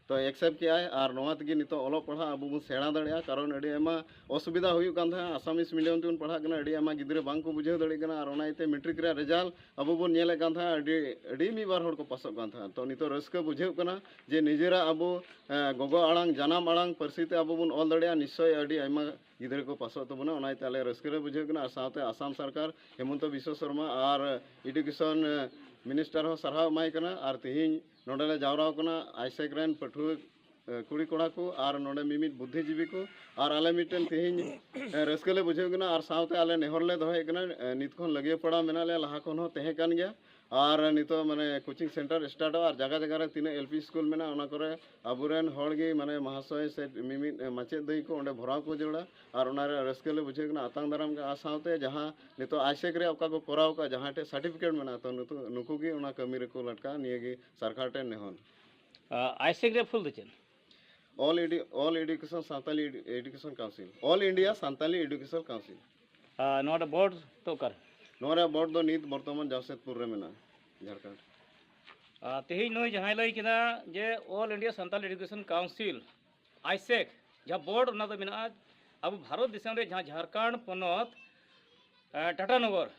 ᱛᱚ ᱮᱠᱥᱮᱯᱴ ᱠᱮᱜᱼᱟᱭ᱾ ᱟᱨ ᱱᱚᱣᱟ ᱛᱮᱜᱮ ᱱᱤᱛᱚᱜ ᱚᱞᱚᱜ ᱯᱟᱲᱦᱟᱜ ᱟᱵᱚ ᱵᱚᱱ ᱥᱮᱬᱟ ᱫᱟᱲᱮᱭᱟᱜᱼᱟ, ᱠᱟᱨᱚᱱ ᱟᱹᱰᱤ ᱟᱭᱢᱟ ᱚᱥᱩᱵᱤᱫᱷᱟ ᱦᱩᱭᱩᱜ ᱠᱟᱱ ᱛᱟᱦᱮᱸᱫ, ᱟᱥᱟᱢᱤᱥ ᱢᱤᱰᱤᱭᱟᱢ ᱛᱮᱵᱚᱱ ᱯᱟᱲᱦᱟᱜ ᱠᱟᱱᱟ, ᱟᱹᱰᱤ ᱟᱭᱢᱟ ᱜᱤᱫᱽᱨᱟᱹ ᱵᱟᱝ ᱠᱚ ᱵᱩᱡᱷᱟᱹᱣ ᱫᱟᱲᱮᱭᱟᱜ ᱠᱟᱱᱟ᱾ ᱟᱨ ᱚᱱᱟ ᱤᱭᱟᱹᱛᱮ ᱢᱮᱴᱨᱤᱠ ᱨᱮᱭᱟᱜ ᱨᱮᱡᱟᱞᱴ ᱟᱵᱚ ᱵᱚᱱ ᱧᱮᱞᱮᱫ ᱠᱟᱱ ᱛᱟᱦᱮᱸᱫ, ᱟᱹᱰᱤ ᱟᱹᱰᱤ ᱢᱤᱫ ᱵᱟᱨ ᱦᱚᱲ ᱠᱚ ᱯᱟᱥᱚᱜ ᱠᱟᱱ ᱛᱟᱦᱮᱸᱫ᱾ ᱛᱚ ᱱᱤᱛᱚᱜ ᱨᱟᱹᱥᱠᱟᱹ ᱵᱩᱡᱷᱟᱹᱜ ᱠᱟᱱᱟ ᱡᱮ ᱱᱤᱡᱮᱨᱟᱜ ᱟᱵᱚ ᱮᱸ, ᱜᱚᱜᱚ ᱟᱲᱟᱝ, ᱡᱟᱱᱟᱢ ᱟᱲᱟᱝ ᱯᱟᱹᱨᱥᱤ ᱛᱮ ᱟᱵᱚ ᱵᱚᱱ ᱚᱞ ᱫᱟᱲᱮᱭᱟᱜᱼᱟ, ᱱᱤᱥᱪᱚᱭ ᱟᱹᱰᱤ ᱟᱭᱢᱟ ᱜᱤᱫᱽᱨᱟᱹ ᱠᱚ ᱯᱟᱥᱚᱜ ᱛᱟᱵᱚᱱᱟ᱾ ᱚᱱᱟ ᱤᱭᱟᱹᱛᱮ ᱟᱞᱮ ᱨᱟᱹᱥᱠᱟᱹ ᱞᱮ ᱵᱩᱡᱷᱟᱹᱣ ᱠᱟᱱᱟ᱾ ᱟᱨ ᱥᱟᱶᱛᱮ ᱟᱥᱟᱢ ᱥᱚᱨᱠᱟᱨ ᱦᱮᱢᱚᱱᱛᱚ ᱵᱤᱥᱥᱚ ᱥᱚᱨᱢᱟ ᱟᱨ ᱮᱰᱩᱠᱮᱥᱚᱱ ᱢᱤᱱᱤᱥᱴᱟᱨ ᱦᱚᱸ ᱥᱟᱨᱦᱟᱣ ᱮᱢᱟᱭ ᱠᱟᱱᱟ᱾ ᱟᱨ ᱛᱮᱦᱮᱧ ᱱᱚᱰᱮ ᱞᱮ ᱡᱟᱣᱨᱟ ᱟᱠᱟᱱᱟ ᱟᱭᱥᱮᱠ ᱨᱮᱱ ᱯᱟᱹᱴᱷᱩᱣᱟᱹ ᱮ, ᱠᱩᱲᱤ ᱠᱚᱲᱟ ᱠᱚ ᱟᱨ ᱱᱚᱰᱮ ᱢᱤᱢᱤᱫ ᱵᱩᱫᱽᱫᱷᱤᱡᱤᱵᱤ ᱠᱚ᱾ ᱟᱨ ᱟᱞᱮ ᱢᱤᱫᱴᱮᱱ ᱛᱮᱦᱮᱧ, ᱮ, ᱨᱟᱹᱥᱠᱟᱹ ᱞᱮ ᱵᱩᱡᱷᱟᱹᱣ ᱠᱟᱱᱟ᱾ ᱟᱨ ᱥᱟᱶᱛᱮ ᱟᱞᱮ ᱱᱮᱦᱚᱨ ᱞᱮ ᱫᱚᱦᱚᱭᱮᱫ ᱠᱟᱱᱟ, ᱮ, ᱱᱤᱛ ᱠᱷᱚᱱ ᱞᱟᱹᱜᱤᱭᱟᱹ ᱯᱟᱲᱟ ᱢᱮᱱᱟᱜ ᱞᱮᱭᱟ, ᱞᱟᱦᱟ ᱠᱷᱚᱱ ᱦᱚᱸ ᱛᱟᱦᱮᱸ ᱠᱟᱱ ᱜᱮᱭᱟ᱾ ᱟᱨ ᱱᱤᱛᱚᱜ ᱢᱟᱱᱮ ᱠᱳᱪᱤᱝ ᱥᱮᱱᱴᱟᱨ ᱥᱴᱟᱨᱴᱚᱜᱼᱟ ᱟᱨ ᱡᱟᱭᱜᱟ ᱡᱟᱭᱜᱟ ᱨᱮ ᱛᱤᱱᱟᱹᱜ ᱮᱞ ᱯᱤ ᱥᱠᱩᱞ ᱢᱮᱱᱟᱜᱼᱟ, ᱚᱱᱟ ᱠᱚᱨᱮ ᱟᱵᱚᱨᱮᱱ ᱦᱚᱲ ᱜᱮ ᱢᱟᱱᱮ ᱢᱟᱦᱟᱥᱚᱭ ᱥᱮ ᱢᱤᱢᱤᱫ, ᱮ, ᱢᱟᱪᱮᱫ ᱫᱟᱹᱭ ᱠᱚ ᱚᱸᱰᱮ ᱵᱷᱚᱨᱟᱣ ᱠᱚ ᱡᱟᱹᱨᱩᱲᱟ᱾ ᱟᱨ ᱚᱱᱟ ᱨᱮ ᱨᱟᱹᱥᱠᱟᱹ ᱞᱮ ᱵᱩᱡᱷᱟᱹᱣ ᱠᱟᱱᱟ, ᱟᱛᱟᱝ ᱫᱟᱨᱟᱢ ᱠᱟᱜᱼᱟ᱾ ᱟᱨ ᱥᱟᱶᱛᱮ ᱡᱟᱦᱟᱸ ᱱᱤᱛᱚᱜ ᱟᱭᱥᱮᱠ ᱨᱮ ᱚᱠᱟ ᱠᱚ ᱠᱚᱨᱟᱣ ᱠᱟᱜᱼᱟ, ᱡᱟᱦᱟᱸ ᱴᱷᱮᱱ ᱥᱟᱨᱴᱤᱯᱷᱤᱠᱮᱴ ᱢᱮᱱᱟᱜᱼᱟ, ᱛᱚ ᱱᱩᱠᱩ, ᱱᱩᱠᱩ ᱜᱮ ᱚᱱᱟ ᱠᱟᱹᱢᱤ ᱨᱮᱠᱚ ᱞᱟᱴᱠᱟᱜᱼᱟ, ᱱᱤᱭᱟᱹ ᱜᱮ ᱥᱚᱨᱠᱟᱨ ᱴᱷᱮᱱ ᱱᱮᱦᱚᱨ᱾ ᱟᱭᱥᱮᱠ ᱨᱮᱭᱟᱜ ᱯᱷᱩᱞ ᱫᱚ ᱪᱮᱫ? All Edu-, All Education Santali Edu-, Education Council, All India Santali Education Council. ᱟᱨ ᱱᱚᱣᱟ ᱨᱮ ᱵᱳᱨᱰ ᱫᱚ ᱚᱠᱟᱨᱮ? ᱱᱚᱣᱟ ᱨᱮᱭᱟᱜ ᱵᱳᱨᱰ ᱫᱚ ᱱᱤᱛ ᱵᱚᱨᱛᱚᱢᱟᱱ ᱡᱟᱢᱥᱮᱫᱽᱯᱩᱨ ᱨᱮ ᱢᱮᱱᱟᱜᱼᱟ, ᱡᱷᱟᱲᱠᱷᱚᱸᱰ᱾ ᱟᱨ ᱛᱮᱦᱮᱧ ᱱᱩᱭ ᱡᱟᱦᱟᱸᱭ ᱞᱟᱹᱭ ᱠᱮᱫᱟ ᱡᱮ All India Santali Education Council, ICSE, ᱡᱟᱦᱟᱸ ᱵᱳᱨᱰ ᱚᱱᱟ ᱫᱚ ᱢᱮᱱᱟᱜᱼᱟ ᱟᱵᱚ ᱵᱷᱟᱨᱚᱛ ᱫᱤᱥᱚᱢ ᱨᱮ ᱡᱟᱦᱟᱸ ᱡᱷᱟᱲᱠᱷᱚᱸᱰ ᱯᱚᱱᱚᱛ, ᱮ, ᱴᱟᱴᱟᱱᱚᱜᱚᱨ,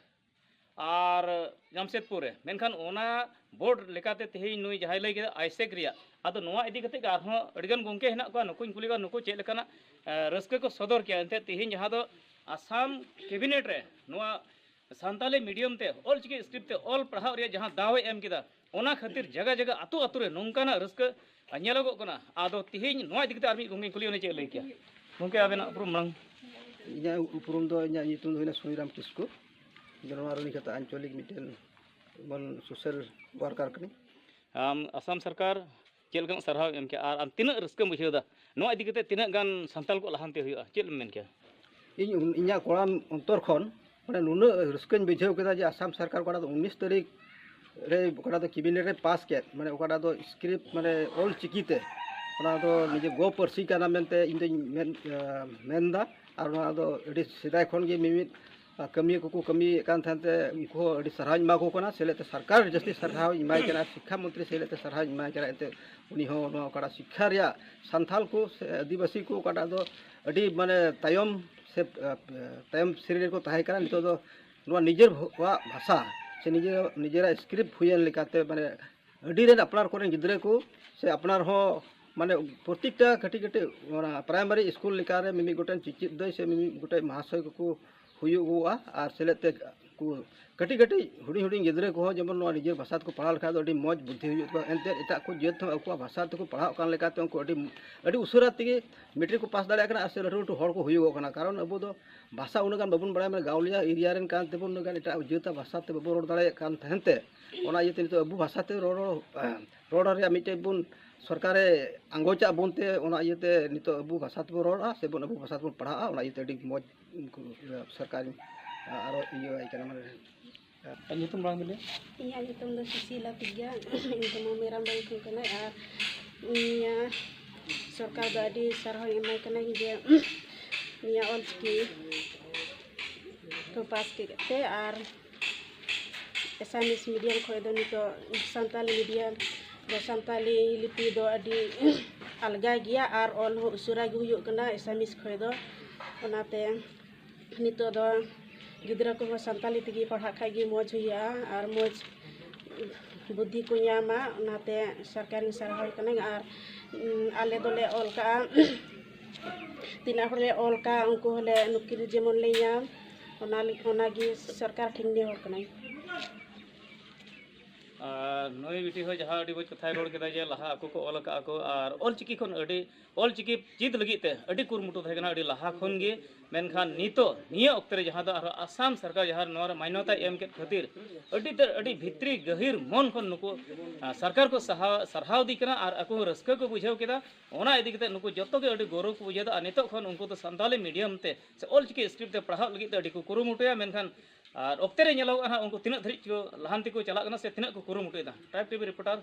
ᱟᱨ ᱡᱟᱢᱥᱮᱫᱽᱯᱩᱨ ᱨᱮ, ᱢᱮᱱᱠᱷᱟᱱ ᱚᱱᱟ ᱵᱳᱨᱰ ᱞᱮᱠᱟᱛᱮ ᱛᱮᱦᱮᱧ ᱱᱩᱭ ᱡᱟᱦᱟᱸᱭ ᱞᱟᱹᱭ ᱠᱮᱫᱟ ᱟᱭᱥᱮᱠ ᱨᱮᱭᱟᱜ, ᱟᱫᱚ ᱱᱚᱣᱟ ᱤᱫᱤ ᱠᱟᱛᱮ ᱜᱮ ᱟᱨᱦᱚᱸ ᱟᱹᱰᱤᱜᱟᱱ ᱜᱚᱢᱠᱮ ᱦᱮᱱᱟᱜ ᱠᱚᱣᱟ, ᱱᱩᱠᱩᱧ ᱠᱩᱞᱤ ᱠᱚᱣᱟ ᱱᱩᱠᱩ ᱪᱮᱫ ᱞᱮᱠᱟᱱᱟᱜ ᱨᱟᱹᱥᱠᱟᱹ ᱠᱚ ᱥᱚᱫᱚᱨ ᱠᱮᱭᱟ᱾ ᱮᱱᱛᱮᱫ ᱛᱮᱦᱮᱧ ᱡᱟᱦᱟᱸ ᱫᱚ ᱟᱥᱟᱢ ᱠᱮᱵᱤᱱᱮᱴ ᱨᱮ ᱱᱚᱣᱟ ᱥᱟᱱᱛᱟᱞᱤ ᱢᱤᱰᱤᱭᱟᱢ ᱛᱮ ᱚᱞ ᱪᱤᱠᱤ ᱥᱠᱨᱤᱯᱴ ᱛᱮ ᱚᱞ ᱯᱟᱲᱦᱟᱣ ᱨᱮᱭᱟᱜ ᱡᱟᱦᱟᱸ ᱫᱟᱣ ᱮ ᱮᱢ ᱠᱮᱫᱟ, ᱚᱱᱟ ᱠᱷᱟᱹᱛᱤᱨ ᱡᱟᱭᱜᱟ ᱡᱟᱭᱜᱟ, ᱟᱹᱛᱩ ᱟᱹᱛᱩ ᱨᱮ ᱱᱚᱝᱠᱟᱱᱟᱜ ᱨᱟᱹᱥᱠᱟᱹ ᱧᱮᱞᱚᱜᱚᱜ ᱠᱟᱱᱟ᱾ ᱟᱫᱚ ᱛᱮᱦᱮᱧ ᱱᱚᱣᱟ ᱤᱫᱤ ᱠᱟᱛᱮ ᱟᱨ ᱢᱤᱫ ᱜᱚᱢᱠᱮᱧ ᱠᱩᱞᱤ, ᱩᱱᱤ ᱪᱮᱫ ᱮ ᱞᱟᱹᱭ ᱠᱮᱭᱟ? ᱜᱚᱢᱠᱮ, ᱟᱵᱮᱱᱟᱜ ᱩᱯᱨᱩᱢ ᱢᱟᱲᱟᱝ᱾ ᱤᱧᱟᱹᱜ ᱩᱯᱨᱩᱢ ᱫᱚ, ᱤᱧᱟᱹᱜ ᱧᱩᱛᱩᱢ ᱫᱚ ᱦᱩᱭᱱᱟ ᱥᱩᱱᱤᱨᱟᱢ ᱠᱤᱥᱠᱩ, ᱡᱚᱱᱚᱣᱟᱨᱩᱱᱤ ᱠᱷᱟᱛᱟ ᱟᱧᱪᱚᱞᱤᱠ ᱢᱤᱫᱴᱮᱱ ᱮᱢᱚᱱ ᱥᱳᱥᱟᱞ ᱣᱟᱨᱠᱟᱨ ᱠᱟᱹᱱᱟᱹᱧ᱾ ᱟᱢ ᱟᱥᱟᱢ ᱥᱚᱨᱠᱟᱨ ᱪᱮᱫ ᱞᱮᱠᱟᱱᱟᱜ ᱥᱟᱨᱦᱟᱣ ᱮᱢ ᱠᱮᱜᱼᱟ ᱟᱨ ᱟᱢ ᱛᱤᱱᱟᱹᱜ ᱨᱟᱹᱥᱠᱟᱹᱢ ᱵᱩᱡᱷᱟᱹᱣ ᱮᱫᱟ? ᱱᱚᱣᱟ ᱤᱫᱤ ᱠᱟᱛᱮ ᱛᱤᱱᱟᱹᱜ ᱜᱟᱱ ᱥᱟᱱᱛᱟᱲ ᱠᱚ ᱞᱟᱦᱟᱱᱛᱤ ᱦᱩᱭᱩᱜᱼᱟ, ᱪᱮᱫ ᱮᱢ ᱢᱮᱱ ᱠᱮᱭᱟ? ᱤᱧ ᱩᱱ- ᱤᱧᱟᱹᱜ ᱠᱚᱲᱟᱢ ᱚᱱᱛᱚᱨ ᱠᱷᱚᱱ ᱢᱟᱱᱮ ᱱᱩᱱᱟᱹᱜ ᱨᱟᱹᱥᱠᱟᱹᱧ ᱵᱩᱡᱷᱟᱹᱣ ᱠᱮᱫᱟ ᱡᱮ ᱟᱥᱟᱢ ᱥᱚᱨᱠᱟᱨ ᱚᱠᱟᱴᱟᱜ ᱫᱚ ᱩᱱᱤᱥ ᱛᱟᱹᱨᱤᱠᱷ ᱨᱮ ᱚᱠᱟᱴᱟᱜ ᱫᱚ ᱠᱮᱵᱤᱱᱮᱴ ᱨᱮ ᱯᱟᱥ ᱠᱮᱫ, ᱢᱟᱱᱮ ᱚᱠᱟᱴᱟᱜ ᱫᱚ ᱥᱠᱨᱤᱯᱴ ᱢᱟᱱᱮ ᱚᱞ ᱪᱤᱠᱤ ᱛᱮ, ᱚᱱᱟ ᱫᱚ ᱱᱤᱡᱮ ᱜᱚ ᱯᱟᱹᱨᱥᱤ ᱠᱟᱱᱟ ᱢᱮᱱᱛᱮ ᱤᱧ ᱫᱚᱧ ᱢᱮᱱ, ᱟᱸ, ᱢᱮᱱᱫᱟ᱾ ᱟᱨ ᱚᱱᱟ ᱫᱚ ᱟᱹᱰᱤ ᱥᱮᱫᱟᱭ ᱠᱷᱚᱱ ᱜᱮ ᱢᱤᱢᱤᱫ ᱟᱨ ᱠᱟᱹᱢᱤᱭᱟᱹ ᱠᱚᱠᱚ ᱠᱟᱹᱢᱤᱭᱮᱫ ᱠᱟᱱ ᱛᱟᱦᱮᱸ ᱛᱮ ᱩᱱᱠᱩ ᱦᱚᱸ ᱟᱹᱰᱤ ᱥᱟᱨᱦᱟᱣ ᱤᱧ ᱮᱢᱟ ᱠᱚ ᱠᱟᱱᱟ᱾ ᱥᱮᱞᱮᱫ ᱛᱮ ᱥᱚᱨᱠᱟᱨ ᱡᱟᱹᱥᱛᱤ ᱥᱟᱨᱦᱟᱣ ᱤᱧ ᱮᱢᱟᱭ ᱠᱟᱱᱟ, ᱥᱤᱠᱠᱷᱟ ᱢᱚᱱᱛᱨᱤ ᱥᱮᱞᱮᱫ ᱛᱮ ᱥᱟᱨᱦᱟᱣ ᱤᱧ ᱮᱢᱟᱭ ᱠᱟᱱᱟ᱾ ᱮᱱᱛᱮ ᱩᱱᱤ ᱦᱚᱸ ᱱᱚᱣᱟ ᱚᱠᱟᱴᱟᱜ ᱥᱤᱠᱠᱷᱟ ᱨᱮᱭᱟᱜ ᱥᱟᱱᱛᱷᱟᱞ ᱠᱚ ᱥᱮ ᱟᱹᱫᱤᱵᱟᱹᱥᱤ ᱠᱚ ᱚᱠᱟᱴᱟᱜ ᱫᱚ ᱟᱹᱰᱤ ᱢᱟᱱᱮ ᱛᱟᱭᱚᱢ ᱥᱮ, ᱟ, ᱛᱟᱭᱚᱢ ᱥᱨᱮᱱᱤ ᱨᱮᱠᱚ ᱛᱟᱦᱮᱸ ᱠᱟᱱᱟ, ᱱᱤᱛᱚᱜ ᱫᱚ ᱱᱚᱣᱟ ᱱᱤᱡᱮᱨ ᱵᱷᱚ-, ᱠᱚᱣᱟᱜ ᱵᱷᱟᱥᱟ ᱥᱮ ᱱᱤᱡᱮᱨ, ᱱᱤᱡᱮᱨᱟᱜ ᱥᱠᱨᱤᱯᱴ ᱦᱩᱭᱮᱱ ᱞᱮᱠᱟᱛᱮ ᱢᱟᱱᱮ ᱟᱹᱰᱤ ᱨᱮᱱ ᱟᱯᱱᱟᱨ ᱠᱚᱨᱮᱱ ᱜᱤᱫᱽᱨᱟᱹ ᱠᱚ ᱥᱮ ᱟᱯᱱᱟᱨ ᱦᱚᱸ ᱢᱟᱱᱮ ᱯᱨᱚᱛᱮᱠᱴᱟ ᱠᱟᱹᱴᱤᱡ ᱠᱟᱹᱴᱤᱡ ᱚᱱᱟ ᱯᱨᱟᱭᱢᱟᱨᱤ ᱥᱠᱩᱞ ᱞᱮᱠᱟᱨᱮ ᱢᱤᱢᱤᱫ ᱜᱚᱴᱮᱱ ᱪᱮᱪᱮᱫ ᱫᱚᱭ ᱥᱮ ᱢᱤᱢᱤᱫ ᱜᱚᱴᱮᱡ ᱢᱟᱦᱟᱥᱚᱭ ᱠᱚᱠᱚ ᱦᱩᱭᱩᱜᱚᱜᱼᱟ᱾ ᱟᱨ ᱥᱮᱞᱮᱫ ᱛᱮ ᱠᱚ ᱠᱟᱹᱴᱤᱡ ᱠᱟᱹᱴᱤᱡ ᱦᱩᱰᱤᱧ ᱦᱩᱰᱤᱧ ᱜᱤᱫᱽᱨᱟᱹ ᱠᱚᱦᱚᱸ ᱡᱮᱢᱚᱱ ᱱᱚᱣᱟ ᱱᱤᱡᱮᱨ ᱵᱷᱟᱥᱟ ᱛᱮᱠᱚ ᱯᱟᱲᱦᱟᱣ ᱞᱮᱠᱷᱟᱱ ᱫᱚ ᱟᱹᱰᱤ ᱢᱚᱡᱽ ᱵᱩᱫᱽᱫᱷᱤ ᱦᱩᱭᱩᱜ ᱛᱟᱠᱚᱣᱟ᱾ ᱮᱱᱛᱮᱫ ᱮᱴᱟᱜ ᱠᱚ ᱡᱟᱹᱛ ᱦᱚᱸ ᱟᱠᱚᱣᱟᱜ ᱵᱷᱟᱥᱟ ᱛᱮᱠᱚ ᱯᱟᱲᱦᱟᱜ ᱠᱟᱱ ᱞᱮᱠᱟᱛᱮ ᱩᱱᱠᱩ ᱟᱹᱰᱤ, ᱟᱹᱰᱤ ᱩᱥᱟᱹᱨᱟ ᱛᱮᱜᱮ ᱢᱮᱴᱨᱤᱠ ᱠᱚ ᱯᱟᱥ ᱫᱟᱲᱮᱭᱟᱜ ᱠᱟᱱᱟ ᱟᱨ ᱥᱮ ᱞᱟᱹᱴᱩ ᱞᱟᱹᱴᱩ ᱦᱚᱲ ᱠᱚ ᱦᱩᱭᱩᱜᱚᱜ ᱠᱟᱱᱟ᱾ ᱠᱟᱨᱚᱱ ᱟᱵᱚ ᱫᱚ ᱵᱷᱟᱥᱟ ᱩᱱᱟᱹᱜ ᱜᱟᱱ ᱵᱟᱵᱚᱱ ᱵᱟᱲᱟᱭᱟ, ᱢᱟᱱᱮ ᱜᱟᱣᱞᱤᱭᱟ ᱮᱨᱤᱭᱟ ᱨᱮᱱ ᱠᱟᱱ ᱛᱮᱵᱚᱱ, ᱩᱱᱟᱹᱜ ᱜᱟᱱ ᱮᱴᱟᱜ ᱡᱟᱹᱛᱟᱜ ᱵᱷᱟᱥᱟ ᱛᱮ ᱵᱟᱵᱚᱱ ᱨᱚᱲ ᱫᱟᱲᱮᱭᱟᱜ ᱠᱟᱱ ᱛᱟᱦᱮᱱ ᱛᱮ, ᱚᱱᱟ ᱤᱭᱟᱹᱛᱮ ᱱᱤᱛᱚᱜ ᱟᱵᱚ ᱵᱷᱟᱥᱟ ᱛᱮ ᱨᱚᱲ, ᱨᱚᱲ, ᱨᱚᱲ ᱨᱮᱭᱟᱜ ᱢᱤᱫᱴᱮᱡ ᱵᱚᱱ ᱥᱚᱨᱠᱟᱨᱮ ᱟᱸᱜᱚᱪᱟᱜ ᱵᱚᱱ ᱛᱮ, ᱚᱱᱟ ᱤᱭᱟᱹᱛᱮ ᱱᱤᱛᱚᱜ ᱟᱵᱚ ᱵᱷᱟᱥᱟ ᱛᱮᱵᱚᱱ ᱨᱚᱲᱟ ᱥᱮᱵᱚᱱ ᱟᱵᱚ ᱵᱷᱟᱥᱟ ᱛᱮᱵᱚᱱ ᱯᱟᱲᱦᱟᱜᱼᱟ, ᱚᱱᱟ ᱤᱭᱟᱹᱛᱮ ᱟᱹᱰᱤ ᱢᱚᱡᱽ ᱩᱱᱠᱩ ᱥᱚᱨᱠᱟᱨ ᱟᱨᱚ ᱤᱭᱟᱹ ᱟᱭ ᱠᱟᱱᱟ, ᱢᱟᱱᱮ᱾ ᱟᱨ ᱧᱩᱛᱩᱢ ᱢᱟᱲᱟᱝ ᱵᱤᱱ ᱞᱟᱹᱭᱟ? ᱤᱧᱟᱹᱜ ᱧᱩᱛᱩᱢ ᱫᱚ ᱥᱩᱥᱤᱞᱟ ᱯᱤᱜᱽᱜᱟ᱾ ᱤᱧ ᱫᱚ ᱢᱚᱢᱮᱨᱟᱢ ᱵᱟᱹᱦᱩ ᱠᱟᱱᱟᱹᱧ ᱟᱨ ᱱᱤᱭᱟᱹ ᱥᱚᱨᱠᱟᱨ ᱫᱚ ᱟᱹᱰᱤ ᱥᱟᱨᱦᱟᱣ ᱮᱢᱟᱭ ᱠᱟᱱᱟᱧ ᱡᱮ ᱱᱤᱭᱟᱹ ᱚᱞᱪᱤᱠᱤ ᱠᱚ ᱯᱟᱥ ᱠᱮᱫ ᱛᱮ ᱟᱨ ᱮᱥᱟᱢᱤᱥ ᱢᱤᱰᱤᱭᱟᱢ ᱠᱷᱚᱱ ᱫᱚ ᱱᱤᱛᱚᱜ ᱥᱟᱱᱛᱟᱞᱤ ᱢᱤᱰᱤᱭᱟᱢ ᱫᱚ ᱥᱟᱱᱛᱟᱞᱤ ᱞᱤᱯᱤ ᱫᱚ ᱟᱹᱰᱤ ᱟᱞᱜᱟ ᱜᱮᱭᱟ ᱟᱨ ᱚᱞ ᱦᱚᱸ ᱩᱥᱟᱹᱨᱟ ᱜᱮ ᱦᱩᱭᱩᱜ ᱠᱟᱱᱟ ᱮᱥᱟᱢᱤᱥ ᱠᱷᱚᱱ ᱫᱚ᱾ ᱚᱱᱟᱛᱮ ᱱᱤᱛᱚᱜ ᱫᱚ ᱜᱤᱫᱽᱨᱟᱹ ᱠᱚᱦᱚᱸ ᱥᱟᱱᱛᱟᱞᱤ ᱛᱮᱜᱮ ᱯᱟᱲᱦᱟᱜ ᱠᱷᱟᱡ ᱜᱮ ᱢᱚᱡᱽ ᱦᱩᱭᱩᱜᱼᱟ ᱟᱨ ᱢᱚᱡᱽ ᱵᱩᱫᱽᱫᱷᱤ ᱠᱚ ᱧᱟᱢᱟ᱾ ᱚᱱᱟᱛᱮ ᱥᱚᱨᱠᱟᱨᱤᱧ ᱥᱟᱨᱦᱟᱣ ᱠᱟᱹᱱᱟᱹᱧ᱾ ᱟᱨ ᱟᱞᱮ ᱫᱚᱞᱮ ᱚᱞ ᱠᱟᱜᱼᱟ, ᱛᱤᱱᱟᱹᱜ ᱦᱚᱲᱞᱮ ᱚᱞ ᱠᱟᱜᱼᱟ ᱩᱱᱠᱩ ᱦᱚᱸᱞᱮ ᱱᱩᱠᱨᱤ ᱡᱮᱢᱚᱱ ᱞᱮ ᱧᱟᱢ, ᱚᱱᱟ ᱚᱱᱟᱜᱮ ᱥᱚᱨᱠᱟᱨ ᱴᱷᱮᱱ ᱱᱮᱦᱚᱨ ᱠᱟᱹᱱᱟᱹᱧ᱾ ᱟᱨ ᱱᱩᱭ ᱵᱤᱴᱤ ᱦᱚᱸ ᱡᱟᱦᱟᱸ ᱟᱹᱰᱤ ᱢᱚᱡᱽ ᱠᱟᱛᱷᱟᱭ ᱨᱚᱲ ᱠᱮᱫᱟ ᱡᱮ ᱞᱟᱦᱟ ᱟᱠᱚ ᱠᱚ ᱚᱞ ᱟᱠᱟᱫ ᱟᱠᱚ ᱟᱨ ᱚᱞ ᱪᱤᱠᱤ ᱠᱷᱚᱱ ᱟᱹᱰᱤ ᱚᱞ ᱪᱤᱠᱤ ᱪᱮᱫ ᱞᱟᱹᱜᱤᱫ ᱛᱮ ᱟᱹᱰᱤ ᱠᱩᱨᱩᱢᱩᱴᱩ ᱛᱟᱦᱮᱸ ᱠᱟᱱᱟ ᱟᱹᱰᱤ ᱞᱟᱦᱟ ᱠᱷᱚᱱ ᱜᱮ᱾ ᱢᱮᱱᱠᱷᱟᱱ ᱱᱤᱛᱚᱜ ᱱᱤᱭᱟᱹ ᱚᱠᱛᱮ ᱨᱮ ᱡᱟᱦᱟᱸ ᱫᱚ ᱟᱨᱦᱚᱸ ᱟᱥᱟᱢ ᱥᱚᱨᱠᱟᱨ ᱡᱟᱦᱟᱸ ᱱᱚᱣᱟ ᱨᱮ ᱢᱟᱱᱱᱚᱛᱟᱭ ᱮᱢ ᱠᱮᱫ ᱠᱷᱟᱹᱛᱤᱨ ᱟᱹᱰᱤ ᱛᱮᱫ ᱟᱹᱰᱤ ᱵᱷᱤᱛᱨᱤ ᱜᱟᱹᱦᱤᱨ ᱢᱚᱱ ᱠᱷᱚᱱ ᱱᱩᱠᱩ ᱥᱚᱨᱠᱟᱨ ᱠᱚ ᱥᱟᱦᱟᱣ ᱥᱟᱨᱦᱟᱣ ᱫᱤ ᱠᱟᱱᱟ ᱟᱨ ᱟᱠᱚ ᱦᱚᱸ ᱨᱟᱹᱥᱠᱟᱹ ᱠᱚ ᱵᱩᱡᱷᱟᱹᱣ ᱠᱮᱫᱟ᱾ ᱚᱱᱟ ᱤᱫᱤ ᱠᱟᱛᱮ ᱱᱩᱠᱩ ᱡᱚᱛᱚ ᱜᱮ ᱟᱹᱰᱤ ᱜᱚᱨᱚᱵᱽ ᱠᱚ ᱵᱩᱡᱷᱟᱹᱣ ᱮᱫᱟ᱾ ᱟᱨ ᱱᱤᱛᱚᱜ ᱠᱷᱚᱱ ᱩᱱᱠᱩ ᱫᱚ ᱥᱟᱱᱛᱟᱞᱤ ᱢᱤᱰᱤᱭᱟᱢ ᱛᱮ ᱥᱮ ᱚᱞ ᱪᱤᱠᱤ ᱥᱠᱨᱤᱯᱴ ᱛᱮ ᱯᱟᱲᱦᱟᱣ ᱞᱟᱹᱜᱤᱫ ᱛᱮ ᱟᱹᱰᱤ ᱠᱚ ᱠᱩᱨᱩᱢᱩᱴᱩᱭᱟ᱾ ᱢᱮᱱᱠᱷᱟᱱ ᱟᱨ ᱚᱠᱛᱮ ᱨᱮ ᱧᱮᱞᱚᱜᱚᱜᱼᱟ ᱦᱟᱸᱜ ᱩᱱᱠᱩ ᱛᱤᱱᱟᱹᱜ ᱫᱷᱟᱹᱨᱤᱡ ᱠᱚ ᱞᱟᱦᱟᱱᱛᱤ ᱠᱚ ᱪᱟᱞᱟᱜ ᱠᱟᱱᱟ ᱥᱮ ᱛᱤᱱᱟᱹᱜ ᱠᱚ ᱠᱩᱨᱩᱢᱩᱴᱩᱭᱮᱫᱟ᱾ Tribe TV reporter